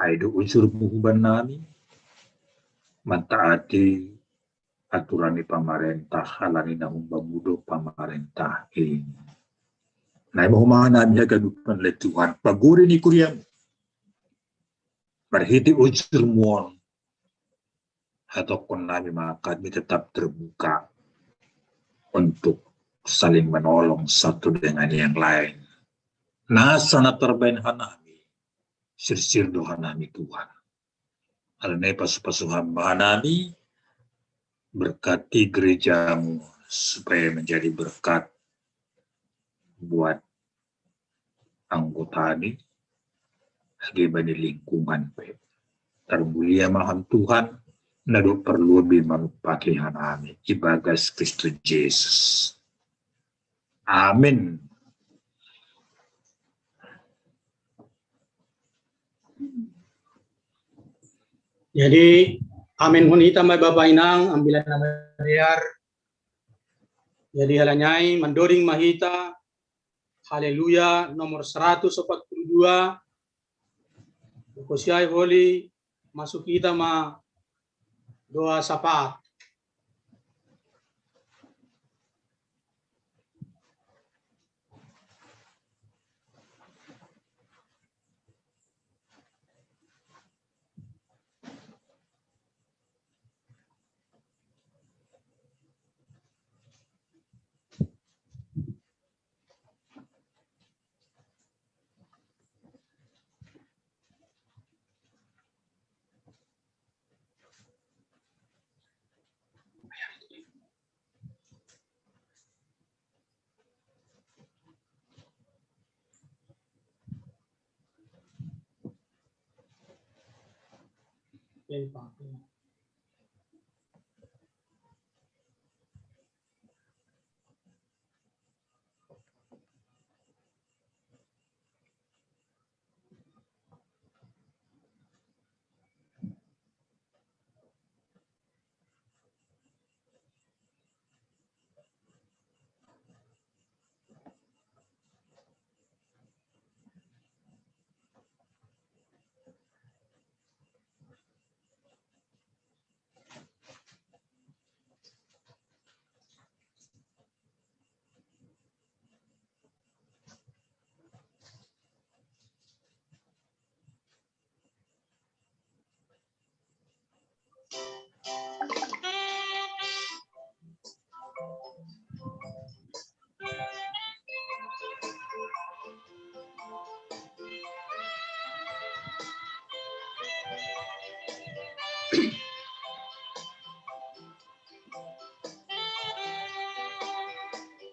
Ai do ujur muhuban nami, mantaati aturan ni pamarentah, alani na humbamu do pamarentah i. Nai mahumahan nami haganupan le Tuhan, paguri ni kuriamu. Marhite ujurmu on, hatokon nami ma kami tetap terbuka untuk saling menolong satu dengan yang lain. Nasa na tarbaen hanami, sirsir do hanami Tuhan. Alani pasu-pasu Ham ma hanami, berkati gerejamu supaya menjadi berkat buat anggota ni, age bani lingkungan pe. Tarmulia ma Ham Tuhan, na dob parlobei manumpaki hanami ibagas Kristus Jesus. Amin. Jadi, amen hon hita ma Bapa inang, ambilan na madear. Jadi, alani ai mandoding ma hita, Haleluya, nomor seratus empat puluh dua. Kosiai holi, masuk hita ma doa sapat.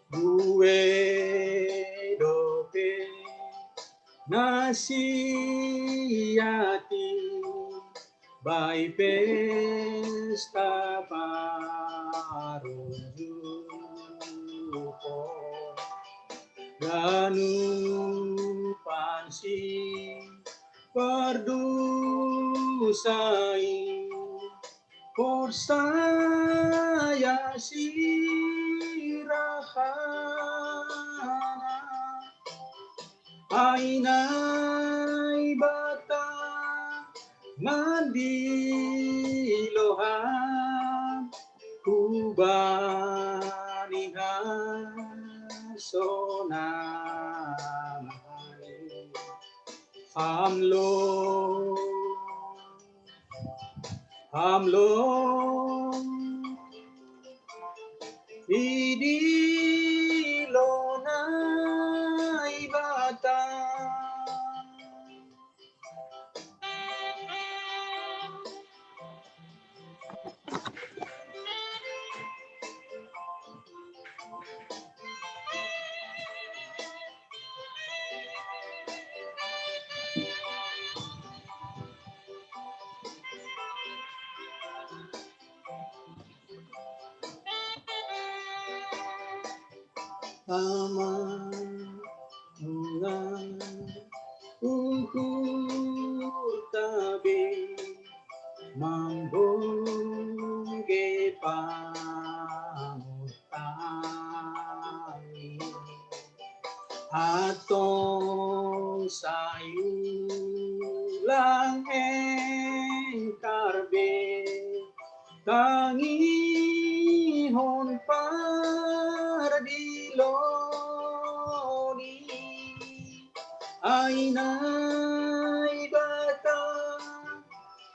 Due dope nasiati bai pesta parunjukon, ganupan si pardusai, porsaya si rahana. Ai Naibata, mandilo Ham hubani hasonangan. Ham lo, Ham lo, idilo Naibata. Ama, unga, uhur tabe, mambungge pangutami. Atong sayulang engkarbe, tangihon pardiloni, ai Naibata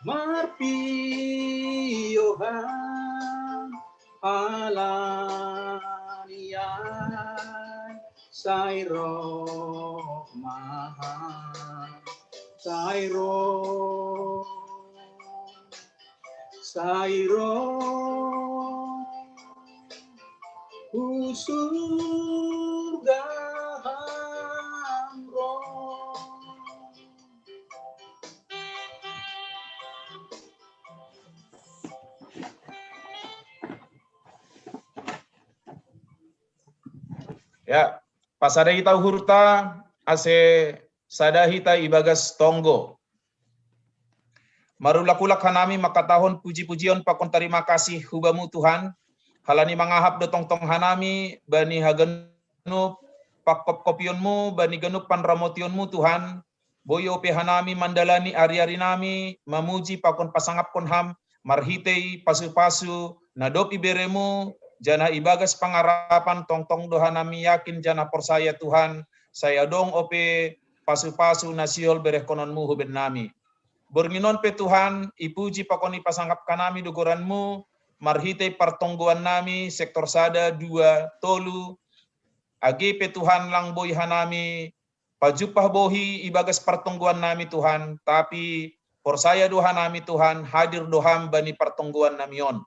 marpiohan, halani ai sai roh maha, sai roh, sai roh, hu surga ham roh. Ya, pasada hita uhurta, ase sada hita ibagas tonggo. Marulak-ulak hanami mangkatahon puji-pujion pakon tarima kasih hu Bamu Tuhan, halani mangahap do tongtong hanami bani haganup pangkopkopionMu, bani ganup panramotionMu Tuhan, boi ope hanami mandalani ari-ari nami mamuji pakon pasangapkon Ham marhitei pasu-pasu na dob ibereMu, janah ibagas pangarapan tongtong do hanami yakin janah porsaya Tuhan, sai adong ope pasu-pasu na sihol berehkononMu hu bennami. Borngin on pe Tuhan, ipuji pakon ipasangap hanami do goranMu, marhitei partonggoan nami, sektor sada, dua, tolu, age pe Tuhan lang boi hanami pajumpah bohi ibagas partonggoan nami Tuhan, tapi porsaya do hanami Tuhan, hadir do Ham bani partonggoan nami on.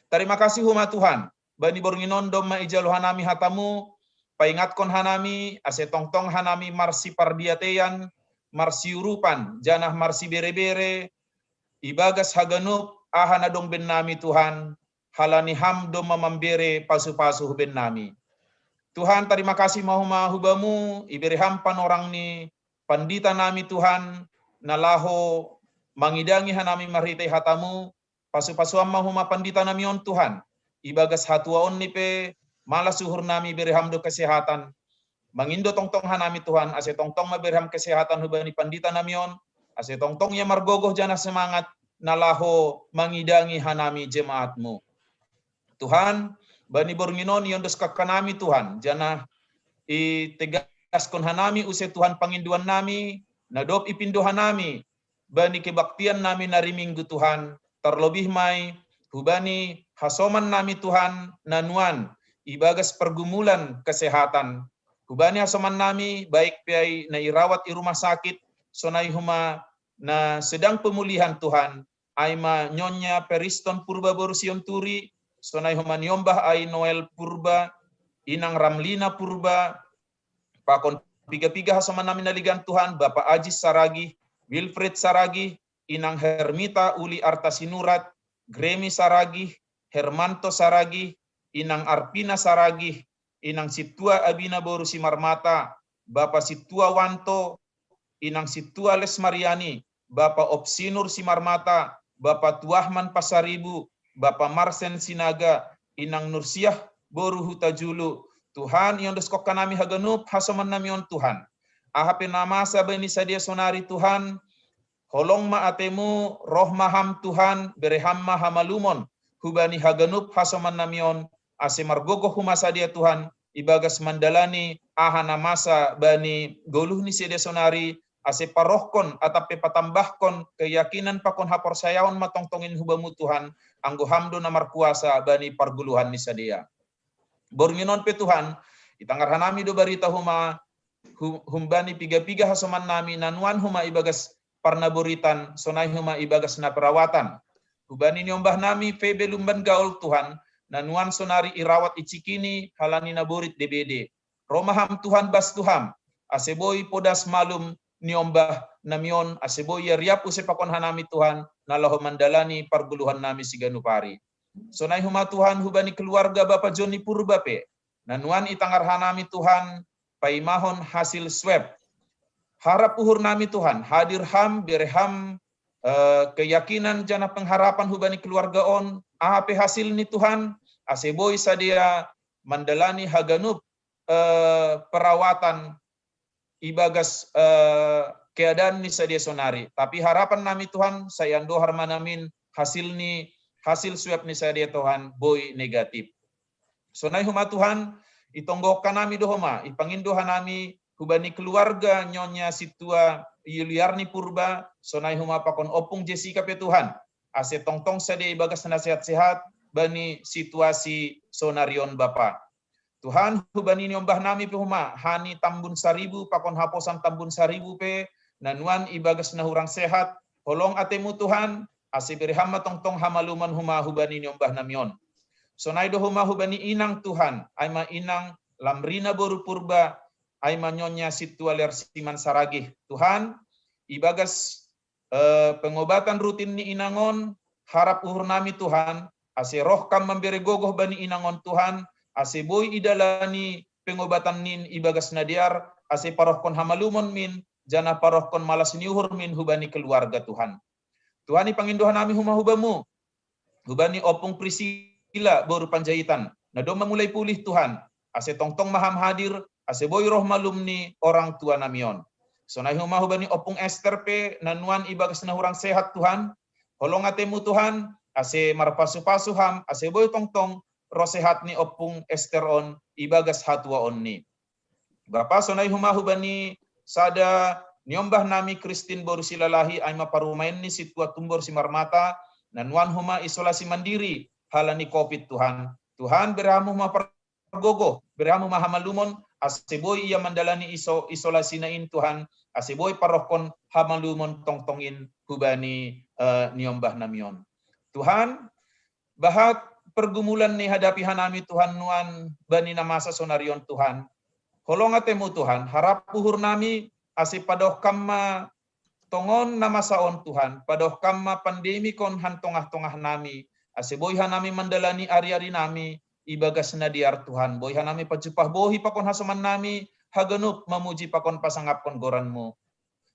Tarima kasih homa Tuhan, bani borngin on domma ijalo hanami hataMu, paingatkon hanami, ase tongtong hanami marsipardiateian, marsiurupan, janah marsibere-bere, ibagas haganup aha na dong bennami Tuhan, halani Ham domma mambere pasu-pasu hu bennami. Tuhan, tarima kasih ma homa hu Bamu, ibere Ham panorang ni pandita nami Tuhan, na laho mangidangi hanami marhitei hataMu, pasu-pasuan ma homa pandita nami on Tuhan, ibagas hatuaonni pe, malas uhur nami ibere Ham do kesehatan, mangindo tongtong hanami Tuhan, ase tongtong ma bere Ham kesehatan hu bani pandita nami on, ase tongtong ia margogoh janah semangat, na laho mangidangi hanami jemaat-Mu. Tuhan, bani borngin on iondoskon hanami Tuhan, janah itagaskon hanami use Tuhan pangindoan nami, na dob ipindo hanami, bani kebaktian nami na ri Minggu Tuhan, tarlobih ma i, hu bani hasoman nami Tuhan, na nuan, ibagas pergumulan kesehatan, hu bani hasoman nami, baik pe ai na irawat i rumah sakit, sonai homa na sedang pemulihan Tuhan, ai ma Nyonya Periston Purba boru Sionturi, sonai homa niombah ai Noel Purba, Inang Ramlina Purba, pakon piga-piga hasoman nami na legan Tuhan, Bapa Ajis Saragih, Wilfred Saragih, Inang Hermita Uli Arta Sinurat, Gremi Saragih, Hermanto Saragih, Inang Arpina Saragih, Inang Sintua Abina boru Simarmata, Bapa Sintua Wanto, Inang Sintua Lesmariani, Bapa Opsinur Simarmata, Bapa Tuahman Pasaribu, Bapa Marsen Sinaga, Inang Nursiah boru Hutajulu. Tuhan, iondoskon hanami haganup hasoman nami on Tuhan. Aha pe na masa bani sadia sonari Tuhan, holong ma ateMu, roh ma Ham Tuhan, bere Ham ma hamalumon hu bani haganup hasoman nami on, ase margogoh homa sadia Tuhan, ibagas mandalani aha na masa bani goluh ni sadia sonari, ase parohkon atap pe patambahkon keyakinan pakon haporsayaon ma tongtong in hu Bamu Tuhan, anggo Ham do na markuasa bani pargoluhan ni sadia. Borngin on pe Tuhan, itangar hanami do barita homa hu-, humbani piga-piga hasoman nami na nuan homa ibagas parnaboritan, sonai homa ibagas na perawatan. Hubani niombah nami Febe Lumban Gaol Tuhan, na nuan sonari irawat i Cikini halani naborit D B D. Roh ma Ham Tuhan bastu Ham, ase boi podas malum niombah nami on, ase boi ia riap use pakon hanami Tuhan, na laho mandalani pargoluhan nami siganup ari. Sonai homa Tuhan hubani keluarga Bapa Joni Purba pe, Na nuan itangar hanami Tuhan, paimahon hasil swab. Harap uhur nami Tuhan, hadir ham, bere ham, eh, keyakinan janah pengharapan hubani keluarga on, aha pe hasilni Tuhan, ase boi sadia mandalani haganup, eh, perawatan ibagas, eh, keadaan ni sadia sonari. Tapi harapan nami Tuhan, sai andohar ma namin hasilni, hasil swab ni sadia Tuhan, boi negatif. Sonai homa Tuhan, itonggohkan nami do homa, ipangindo hanami hubani keluarga Nyonya Sintua Yuliarni Purba, sonai homa pakon Ompung Jessica pe Tuhan. Ase tongtong sadia ibagas na sehat-sehat, bani situasi sonari on Bapa. Tuhan, hubani niombah nami pe homa, hani Tambun Saribu, pakon haposan Tambun Saribu pe, na nuan ibagas na hurang sehat, holong atemu Tuhan, ase bere ham ma tongtong hamalumon homa hubani niombah nami on. Sonai do homa hubani inang Tuhan, ai ma inang Lamrina boru Purba, ai ma Nyonya Sintua Lersiman Saragih. Tuhan, ibagas, eh, pengobatan rutin ni inang on, harap uhur nami Tuhan, ase roh kam mambere gogoh bani inang on Tuhan, ase boi idalani pengobatan nin ibagas na dear, ase parohkon hamalumon min, janah parohkon malas ni uhur min hubani keluarga Tuhan. Tuhan, ipangindo hanami homa hubamu, hubani Ompung Priscilla boru Panjaitan, na domma mulai pulih Tuhan, ase tongtong ma ham hadir, ase boi roh malum ni orang tua nami on. Sonai homa hubani Ompung Ester pe, na nuan ibagas na hurang sehat Tuhan, holong atemu Tuhan, ase marpasu-pasu ham, ase boi tongtong roh sehat ni Ompung Ester on ibagas hatuaon ni. Bapa, sonai homa hubani sada niombah nami Kristin boru Silalahi, ai ma parumaen ni Sintua Tumbor Simarmata, na nuan homa isolasi mandiri halani covid Tuhan. Tuhan, bere ham homa pargogoh, bere ham homa hamalumon, ase boi ia mandalani iso, isolasina in Tuhan, ase boi parohkon hamalumon tongtong in hubani, eh, niombah nami on. Tuhan, bahat pergumulan ni hadapi hanami Tuhan nuan bani na masa sonari on Tuhan. Holong atemu Tuhan, harap uhur nami, ase padaoh kam ma tongon na masa on Tuhan, padaoh kam ma pandemik on han tongah-tongah nami, ase boi hanami mandalani ari-ari nami ibagas na dear Tuhan, boi hanami pajumpah bohi pakon hasoman nami, haganup mamuji pakon pasangapkon goranmu.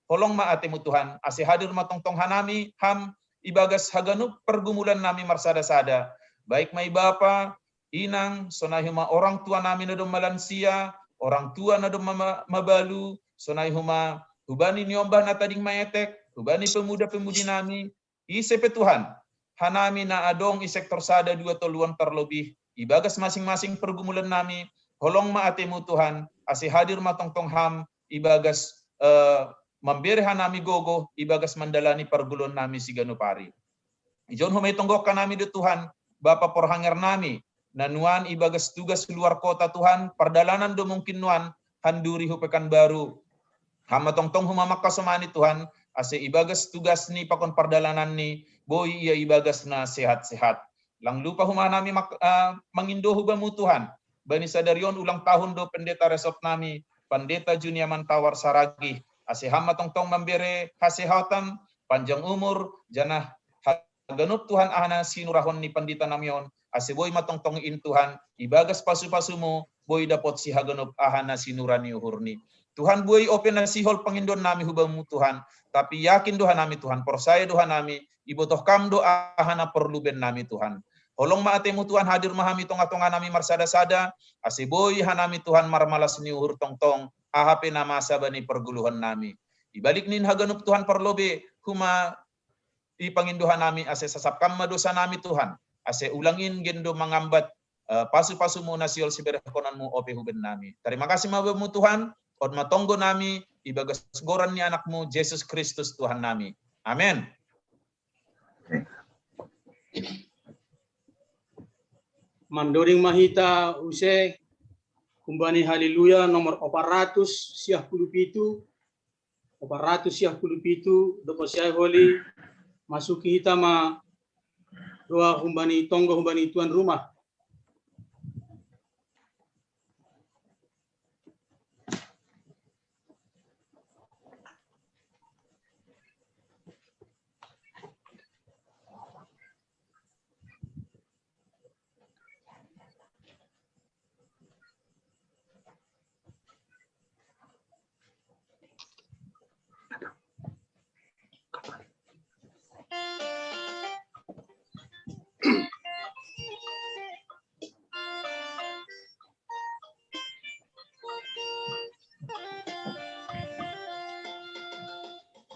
Holong ma atemu Tuhan, ase hadir ma tongtong hanami, ham, ibagas haganup pergumulan nami marsada-sada. Baik ma i bapa, inang, sonai homa orang tua nami na domma lansia, orang tua na domma ma-, mabalu, sonai homa hubani niombah na tading maetek, hubani pemuda-pemudi nami, ise pe Tuhan, hanami na adong i sektor sada dua tolu on tarlobih, ibagas masing-masing pergumulan nami, holong ma atemu Tuhan, ase hadir ma tongtong ham, ibagas, eh, mambere hanami gogoh, ibagas mandalani parguluon nami siganup ari. Ijon homa itonggohkan nami do Tuhan, bapa porhanger nami, na nuan ibagas tugas luar kota Tuhan, pardalanan do mungkin nuan, handuri hu Pekanbaru. Ham ma tongtong homa mangkasomani Tuhan, ase ibagas tugas ni pakon pardalanan ni, boi ia ibagas na sehat-sehat. Lang lupa homa nami mak-, ah, mangindo hubamu Tuhan. Bani sadari on ulang tahun do pendeta resort nami, Pandeta Juniaman Tawar Saragih. Ase ham ma tongtong mambere hasehatan, panjang umur, janah haganup Tuhan aha na sinurahon ni pandita nami on, ase boi ma tongtong in Tuhan, ibagas pasu-pasumu, boi dapotsi haganup aha na sinura ni uhurni. Tuhan, boi ope na sihol pangindoan nami hubamu Tuhan, tapi yakin do hanami Tuhan, porsaya do hanami, ibotoh kam do aha na porlu bennami Tuhan. Holong ma atemu Tuhan, hadir ma ham i tongah-tongah nami marsada-sada, ase boi hanami Tuhan marmalas ni uhur tongtong, aha pe na masa bani parguluhon nami. Ibalik nin haganup Tuhan parlobei, homa ipangindo hanami ase sasap kam ma dosa nami Tuhan, ase ulang in gendo mangambat, eh, pasu-pasumu na sihol siberehkononmu ope hubennami. Tarima kasih ma bamu Tuhan, on ma tonggo nami, ibagas goran ni anakmu, Jesus Kristus Tuhan nami. Amen. Mandoding ma hita use, humbani Haleluya nomor opat ratus siah puluh pitu, opat ratus siah puluh pitu, dopo siah holi, masuki hita ma doa humbani tonggo humbani tuan rumah.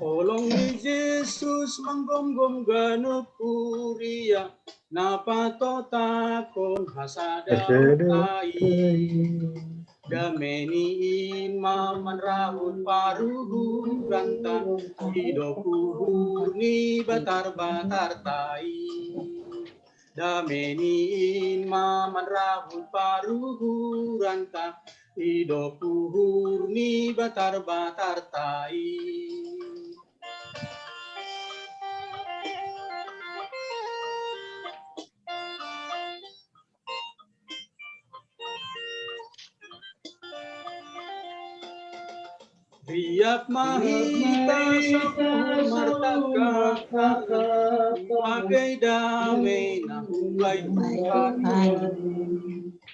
Olong ni Jesus manggomgom ganup kuria, na patotakon hasada tai. Dame ni in ma manrahut paruhuranta, idok uhur ni batarbatar tai. Dame ni in ma manrahut paruhuranta, idok uhur ni batarbatar tai. Riap ma hita sapu martaka, bagai dame na humbei Tuhan.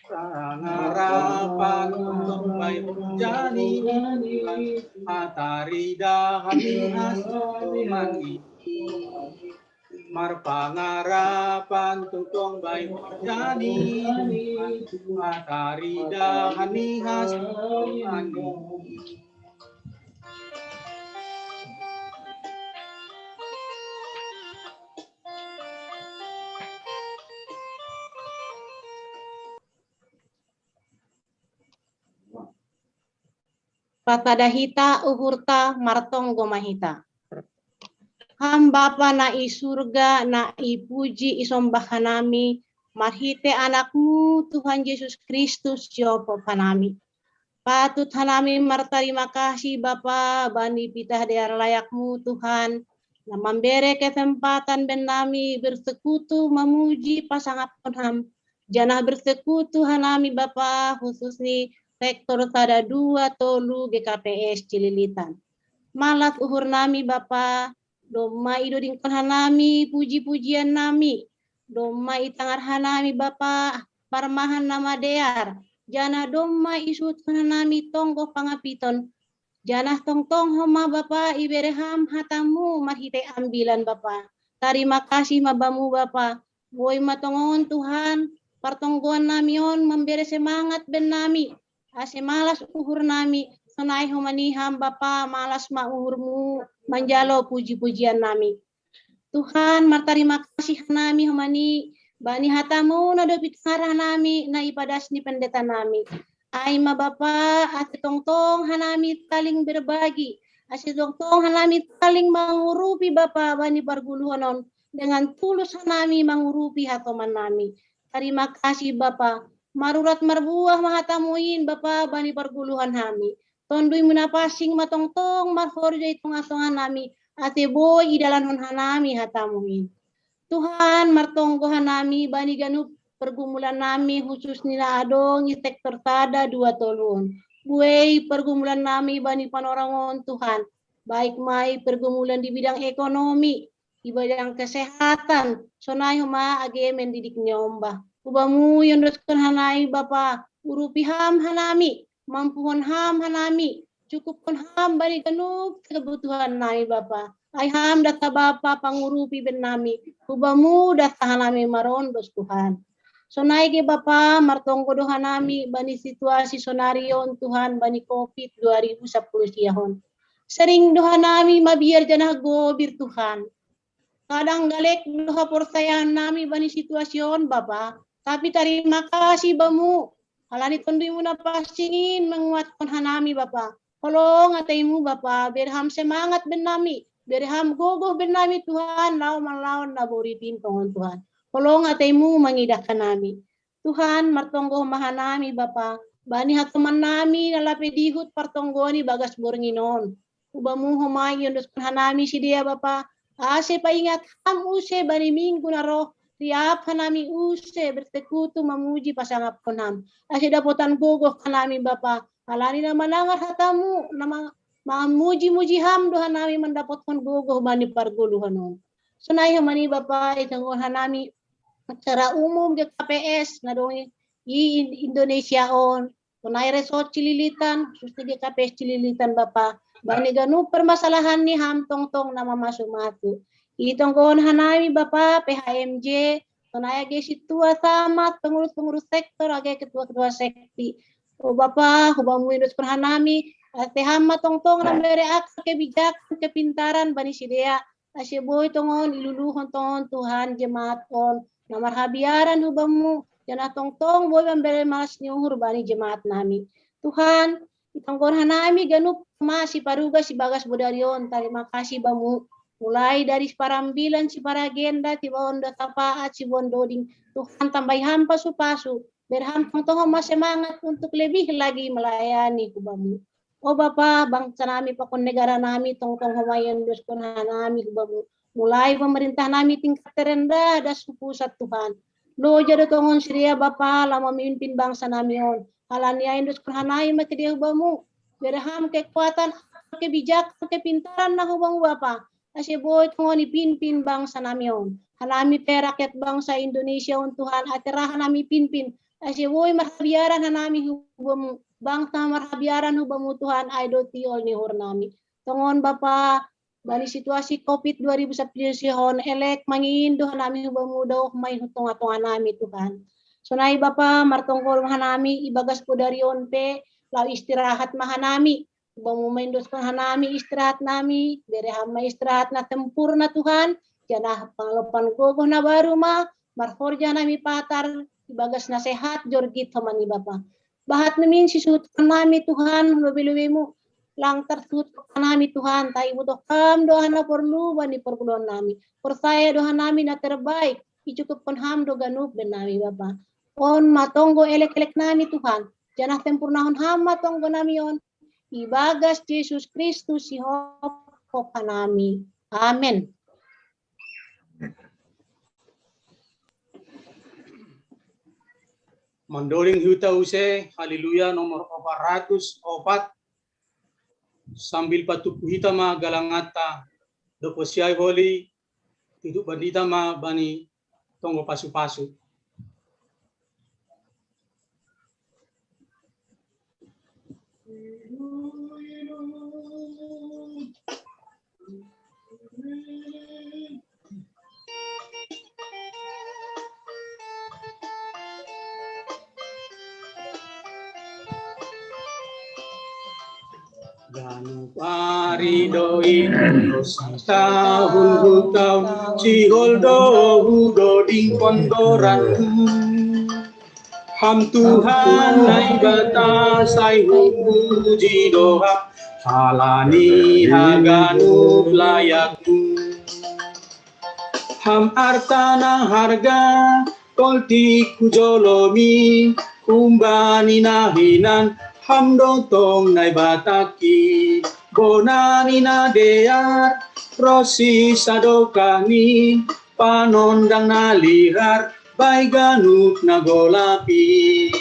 Pangarapan tongtong bai horja ni Tuhan, hatari dahan ni hasoman i. Marpangarapan tongtong bai horja ni Tuhan, hatari dahan ni hasoman i. Patada hita uhurta, martonggo ma hita. Ham Bapa na i surga, na ipuji isombah hanami marhite Anakmu Tuhan Jesus Kristus, siopop hanami. Patut hanami martarima kasih Bapa bani pitah dear layakmu Tuhan, na mambere kesempatan bennami bersekutu mamuji pasangapkon Ham, janah bersekutu hanami Bapa, khusus ni sektor sada dua tolu G K P S Cililitan. Malas uhur nami Bapa, domma idodingkon hanami puji-pujian nami, domma itangar hanami Bapa parmahan na madear, janah domma isuhutkon hanami tonggoh pangapiton, janah tongtong homa Bapa ibere Ham hatamu marhitei ambilan Bapa. Tarima kasih ma Bamu Bapa, boi ma tongon Tuhan, partonggoan nami on mambere semangat bennami, ase malas uhur nami, sonai homa ni Ham Bapa malas ma uhurmu manjalo puji-pujian nami. Tuhan, martarima kasih hanami homa ni bani hatamu na dob itangar hanami na ipadas ni pendeta nami. Ai ma Bapa, ase tongtong hanami saling berbagi, ase tongtong hanami saling mangurupi Bapa bani parguluhon on, dengan tulus hanami mangurupi hatoman nami. Tarima kasih Bapa, marurat marbuah ma hatamu in Bapa bani parguluhon nami. Tonduimu na pansing ma tongtong marhorja i tongah-tongah nami, ase boi idalankon hanami hatamu in. Tuhan, martonggo hanami bani ganup pergumulan nami, khusus ni na adong i sektor sada dua tolu on. Buei pergumulan nami bani panorang on Tuhan, baik ma i pergumulan di bidang ekonomi, di bidang kesehatan, sonai homa age mendidik ni ombah. Hu Bamu iondoskon hanami Bapa, urupi Ham hanami, mampuhon Ham hanami, cukupkon Ham bani ganup kebutuhan nami Bapa. Ai Ham dasa Bapa pangurupi bennami, hu Bamu dasa hanami marondos Tuhan. Sonai ge Bapa, martonggo do hanami bani situasi sonari on Tuhan, bani covid dua ribu sapuluh sia on. Sering do hanami mabiar janah gobir Tuhan. Kadang galek do haporsayaon nami bani situasi on Bapa, tapi tarima kasih Bamu, halani Tonduimu na pansing in manguatkon hanami Bapa. Holong ateimu Bapa, bere Ham semangat bennami, bere Ham gogoh bennami Tuhan, laho manlawan na borit in tongon Tuhan. Holong ateimu mangidah hanami. Tuhan, martonggo ma hanami Bapa, bani hatoman nami na lape dihut partonggoan i bagas borngin on. Hu Bamu homa iondoskon hanami sidea Bapa, ase paingat Ham use bani minggu na roh, riap hanami use bersekutu mamuji pasangapkon Ham, ase dapotan gogoh hanami Bapa, halani na manangar hatamu, na ma-, mamuji-muji Ham do hanami mandapotkon gogoh bani pargoluhan on. Sonai homa ni Bapa, itonggohon hanami acara umum G K P S na dong i Indonesia on, sonai resort Cililitan, khusus ni G K P S Cililitan Bapa, bani ganup permasalahan ni Ham tongtong na mamasu-masu. Itonggohon hanami Bapa, P H M J, sonai age sintua sama, pengurus-pengurus sektor, age ketua-ketua sekti. O Bapa, hu Bamu iondoskon hanami Ate Ham ma tongtong na mere akal kebijakan kepintaran bani sidea. Ase boi tongon iluluhon tongon Tuhan jemaat on na marhabiaran hu Bamu, janah tongtong boi mambere malas ni uhur bani jemaat nami. Tuhan, itonggohon hanami ganup ma siparugas ibagas bodari on, tarima kasih Bamu. Mulai dari siparambilan, siparagenda, tibaon do tapaat, siboan doding. Tuhan, tambahi Ham pasu-pasu, bere Ham tongtong ma semangat untuk lebih lagi melayani hu Bamu. O Bapa, bangsa nami pakon negara nami tongtong homa iondoskon hanami hu Bamu. Mulai pemerintah nami tingkat terendah das hu pusat, Tuhan. Loja do tongon sidea Bapa, laho mamimpin bangsa nami on. Halani ai iondoskon hanami ma sidea hu Bamu. Bere Ham kekuatan, kebijakan, kepintaran na hu Bamu Bapa. Ase boi tongon ipimpin bangsa nami on. Hanami pe rakyat bangsa Indonesia on Tuhan, ate ra hanami pimpin. Ase boi marhabiaran hanami hu Bamu, bangsa marhabiaran hu Bamu Tuhan, ai do tiol ni uhur nami. Tongon Bapa, bani situasi covid dua ribu sapuluh on, elek mangindo hanami hu Bamu, daoh ma i hu tonga-tonga nami Tuhan. Sonai Bapa, martonggo ma hanami ibagas bodari on pe, laho istirahat ma hanami. Bamu ma iondoskon hanami istirahat nami, bere Ham ma istirahat na sempurna Tuhan, janah pangalopan gogoh na baru ma, marhorja hanami patar, ibagas na sehat, jorgit homa ni Bapa. Bahat namin sisuhuton nami Tuhan, lobei-lobeimu, lang tarsuhut hanami Tuhan, tahi ibotoh Ham do aha na porlu bani pargulahon nami. Porsaya do hanami na terbaik, icukupkon Ham do ganup bere nami Bapa. On ma tonggo elek-elek nami Tuhan, janah sempurnahon Ham ma tonggo nami on, ibagas Jesus Kristus sihophop hanami. Amen. Mandoling hita use Haleluya nomor opat ratus opat, sambil patupu hita ma galanganta, dob hosiah holi, tutup bani hita ma bani tonggo pasu-pasu. Ganup ari do i, dosa tahun hu tahu, sihol do hudodingkon goranmu. Ham Tuhan Naibata sai hupuji do Ham, halani haganup layakmu. Ham arta na harga, toltik hujolomi, humbani na hinan, Ham do tong Naibatangki. Bona ni na dear, ronsi sadokahni, panondang na lihar, bai ganup na golap i.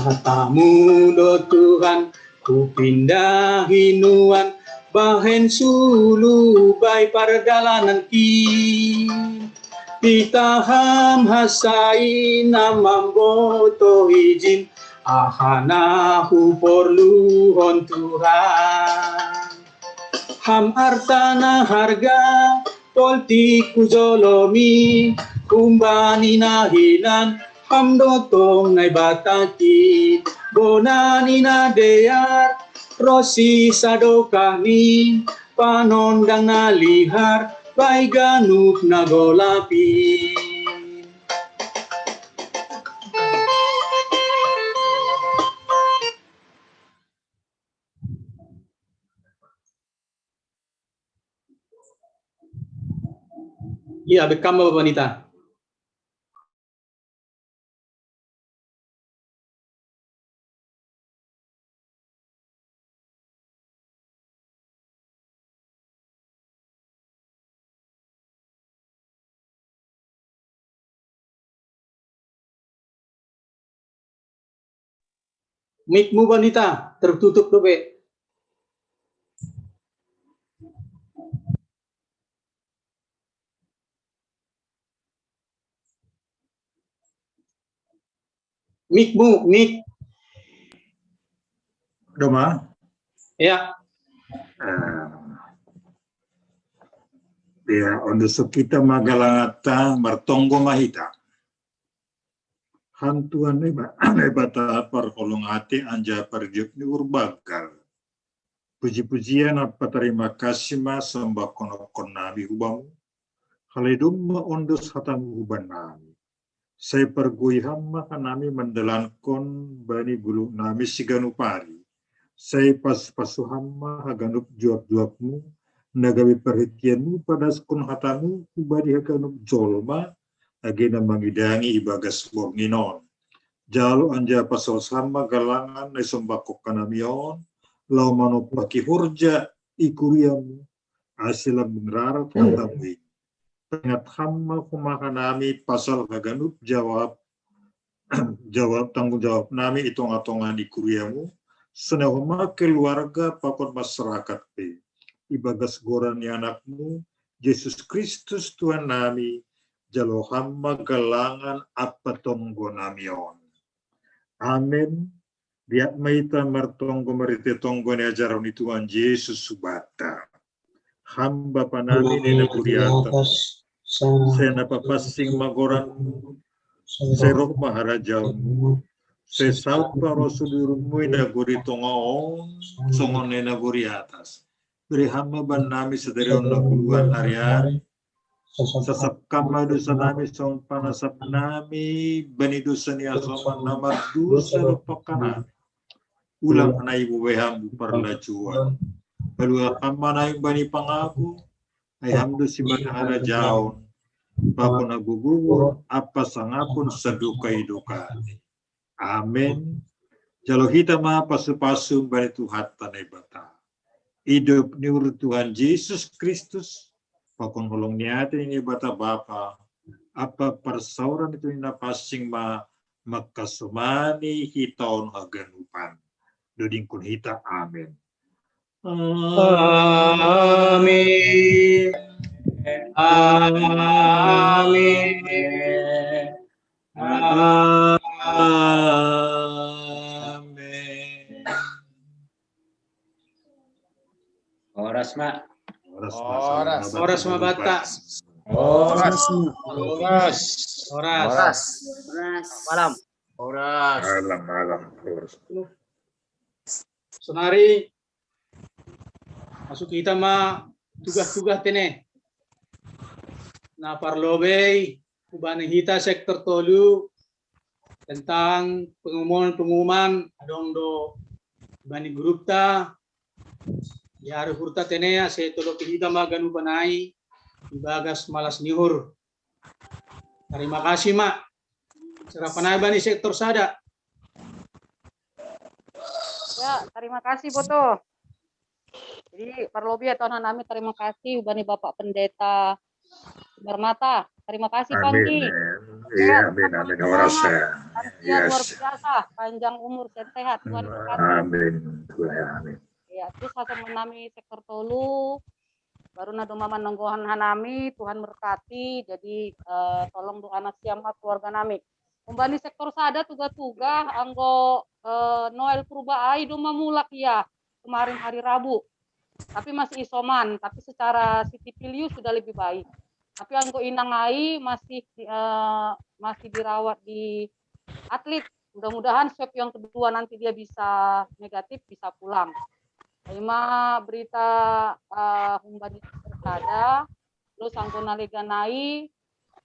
Hatamu do Tuhan, hupindahi nuan, bahen sulu bai pardalananki. Pitah Ham hasai na mambotoh ijin, aha na huporluhon Tuhan. Ham arta na harga, toltik hujolomi, humbani na hinan, Ham do tong Naibatangki. Bona ni na dear, ronsi sadokahni, panondang na lihar, bai ganup na golap i. Iya, bekam Bapak Panita. Mic-mu Panita, tertutup dope. Mic-mu, mic. Doma? Ya. Ya, ondo so kita magalangata, martonggo ma hita. Ham Tuhan Deba-, Debata parholong ate anjaha parjop ni uhur banggal. Puji-pujian ampa tarima kasih ma somba honohon nami hu Bamu. Halai domma ondos hataMu huban nami. Sai pargoi Ham ma hanami mandalankon bani gulung nami siganup ari. Sai pasu-pasu Ham ma haganup juak-juakMu, na gabe parhiteanMu padaskon hataMu hubani haganup jolma, age na mangidangi ibagas borngin on. Jalo anjaha pasaut Ham ma galangan na isombahon hanami on, laho manompaki horja i kuriaMu, ase lambung rarat hataMu i. Paingat Ham ma homa hanami pasal haganup jawab, jawab, tanggung jawab nami i tonga-tonga ni kuriaMu, sonai homa keluarga pakon masyarakat pe. Ibagas goran ni AnakMu, Jesus Kristus Tuhan nami, jalo Ham ma galangan ampa tonggo nami on. Amen. Liat ma hita martonggo marhite tonggo ni ajaran ni Tuhan Jesus hubanta. Ham Bapa nami na di atas, sai na papansing ma goranMu, sai roh ma harajaonMu, sai saut ma roh suruhMu i nagori tonga on, songon na nagori atas. Bere Ham ma bannami sadari on na huluan ari-ari. Sasapkon ma dosa nami songon panasap nami bani dosa ni hasoman na mardosa dompak hanami. Ulang hanami bobai Ham hu parlajuan. Paluahon Ham ma hanami bani pangago, ai Ham do simbahen harajaon, pakon hagogoon, ampa sangapon sadokadokana. Amen. Jalo hita ma pasu-pasu bani Tuhanta Naibata. Idop ni uhur Tuhan Jesus Kristus, pakon holong ni ate ni Naibata Bapa, ampa parsaoran ni Tondi Napansing ma mangkasomani hita on haganupan. Dodingkon hita, amen. Amin. Amin. Amin. Horas ma. Horas ma. Horas ma banta. Horas. Horas. Horas. Malam. Horas. Malam, malam. Horas. Sonari masuk hita ma tugah-tugah tene. Na parlobei hubani hita sektor tolu tentang pengumuman-pengumuman adong do bani grupta di ari uhurta tene ase tolopi hita ma ganupan ai ibagas malas ni uhur. Tarima kasih ma. Serapan ai bani sektor sada. Ya, tarima kasih Boto. Jadi parlobei ya Tuhan nami, tarima kasih hubani Bapak Pendeta Permata. Terima kasih Panggi. Iya, amin, amin. Horas ya. Luar biasa, panjang umur, sehat, Tuhan berkati. Amin. Amin. Ya, terus hasoman nami sektor tolu, baru na domma manonggohon hanami, Tuhan berkati. Jadi eh, tolong doa nasiam ma keluarga nami. Humbani sektor sada tugah-tugah anggo eh, Noel Purba ai domma mulak ia kemarin hari Rabu. Tapi masih isoman, tapi secara C T P liu sudah lebih baik. Tapi anggo inang ai masih eh, masih dirawat di Atlit. Mudah-mudahan swab yang kedua nanti dia bisa negatif, bisa pulang. Ima berita eh, humbani sektor sada, terus anggo na legan ai,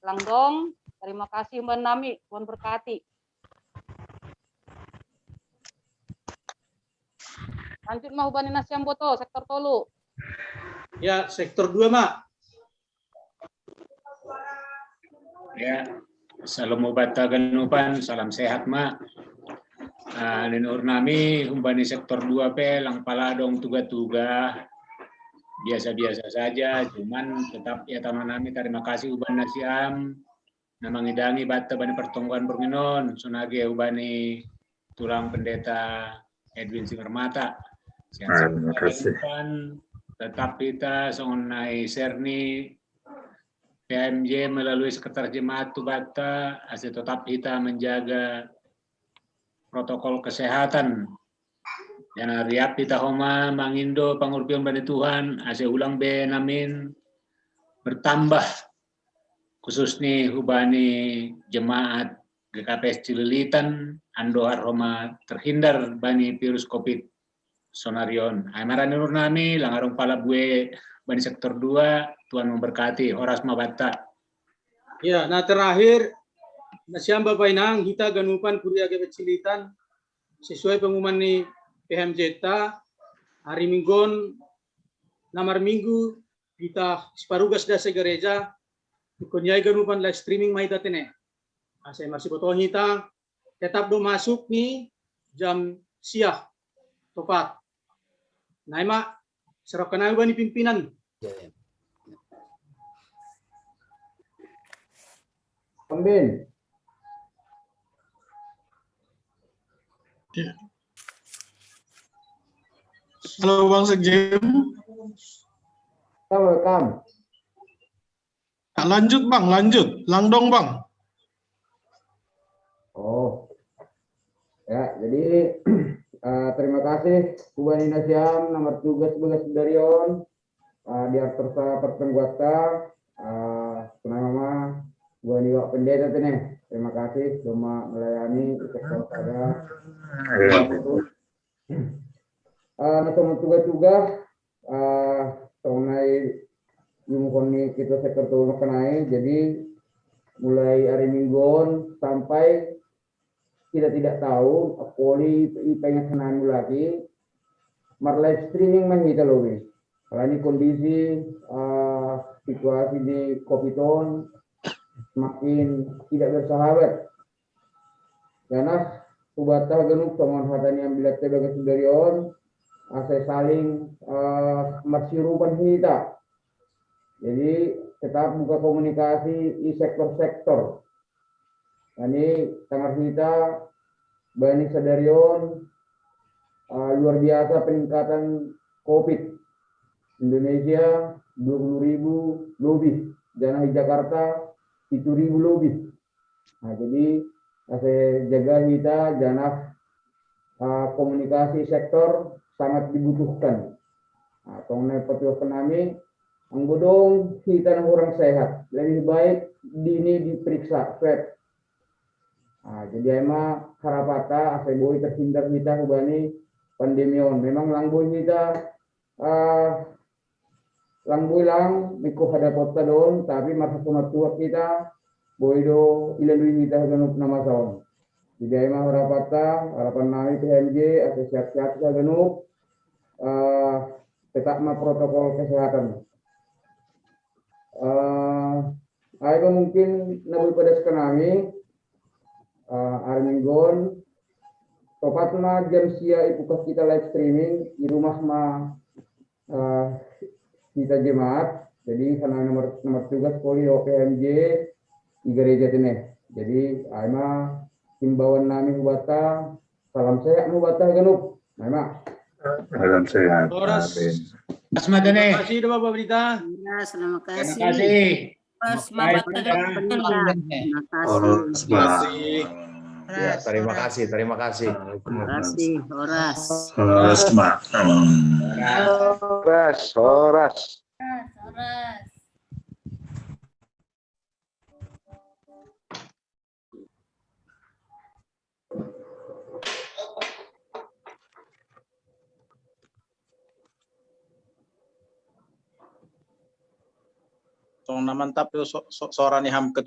Langdong, terima kasih humbani nami, Tuhan berkati. Lanjut ma hubani nasiam Boto, sektor tolu. Ya, sektor dua ma. Ya, salam obat haganupan, salam sehat ma. Uh, di uhur nami humbani sektor dua pe lang pala adong tugah-tugah, biasa-biasa saja, cuman tetap ya tama nami tarima kasih hubani nasiam na mangidangi banta bani partonggoan borngin on, songon age hubani tulang Pendeta Edwin Simarmata. Sehat-sehat. Terima kasih. Tetap hita songon na i-share ni P A M J melalui sekretaris jemaat tu banta, ase tetap hita menjaga protokol kesehatan. Ya, riap hita homa mangindo pangurupion bani Tuhan, ase ulang be namin bertambah, khusus ni hubani jemaat G K P S Cililitan, andohar homa terhindar bani virus covid sonarion. Ai ma ra ni uhur nami, lang adong pala bue bani sektor dua, Tuhan memberkati, horas ma banta. Ya, na terakhir, nasiam Bapa Inang, hita ganupan kuria G K P S Cililitan, sesuai pengumuman ni P H M J ta, ari Minggu on, na marminggu, hita siparugas da ase gareja, ingkon i ai ganupan live streaming ma hita tene. Ase marsibotohon hita, tetap do masuk ni jam sia topat. Na i ma, serahkan au bani pimpinan. Pembin. Halo Bang Sekjen. Halo, Kam. Nah, lanjut Bang, lanjut. Langdong Bang. Oh. Ya, jadi uh, terima kasih Kubanina Siam, nomor tugas tugas dari on uh, di Artersa Pertengguata uh, nama Kubani Wak Pendeta tene. Terima kasih cuma melayani ikut pada uh, na tong tugas-tugas uh, tong nai yung koni kita sektor tolong kenai, jadi mulai hari Mingguon sampai kita tidak tahu, apoli ipengen senanu lagi, mar live streaming mah kita lobi. Karena ini kondisi uh, situasi di covid on semakin tidak bersahabat. Karena hubata ganup tongon hata ni ambilat te bagas dari on, ase saling uh, marsirupan hita. Jadi tetap buka komunikasi di sektor-sektor. Ini tangar hita bani sadari on uh, luar biasa peningkatan covid. Indonesia dua puluh ribu lebih, jana di Jakarta itu ribu lebih. Nah, jadi ase jaga hita jana uh, komunikasi sektor sangat dibutuhkan. Nah, tong ne petugas nami, anggo dong hita na kurang sehat, lebih baik dini diperiksa swab. Nah, jadi ai ma harapanta ase boi terhindar hita hubani pandemi on. Memang lang boi hita uh, lang boi lang miko hadapotta don, tapi marhasumat Tuhan hita boi do ilalui hita ganup na masa on. Jadi ai ma harapanta, harapan nami P H M J ase sehat-sehat hita ganup, uh, tetap ma protokol kesehatan. Uh, ai ma mungkin na boi padaskan nami uh, ari Minggu on topat ma jam sia ipukas kita live streaming di rumah ma uh, kita jemaat. Jadi karena nomor nomor tugas poli P H M J di gereja tene. Jadi ai ma himbauan nami hubata, salam sehat hubata ganup. Ai ma. Salam sehat. Horas. Amin. Asma tene. Terima kasih Bapak Pendeta. Horas, terima Terima kasih. kasih. Horas, Bapak Pendeta. Terima kasih. Horas, Mak. Ya, terima kasih, terima kasih. Terima kasih, horas. Horas, Mak. Horas, horas. Tong na mantap do so, so, sora ni ham ke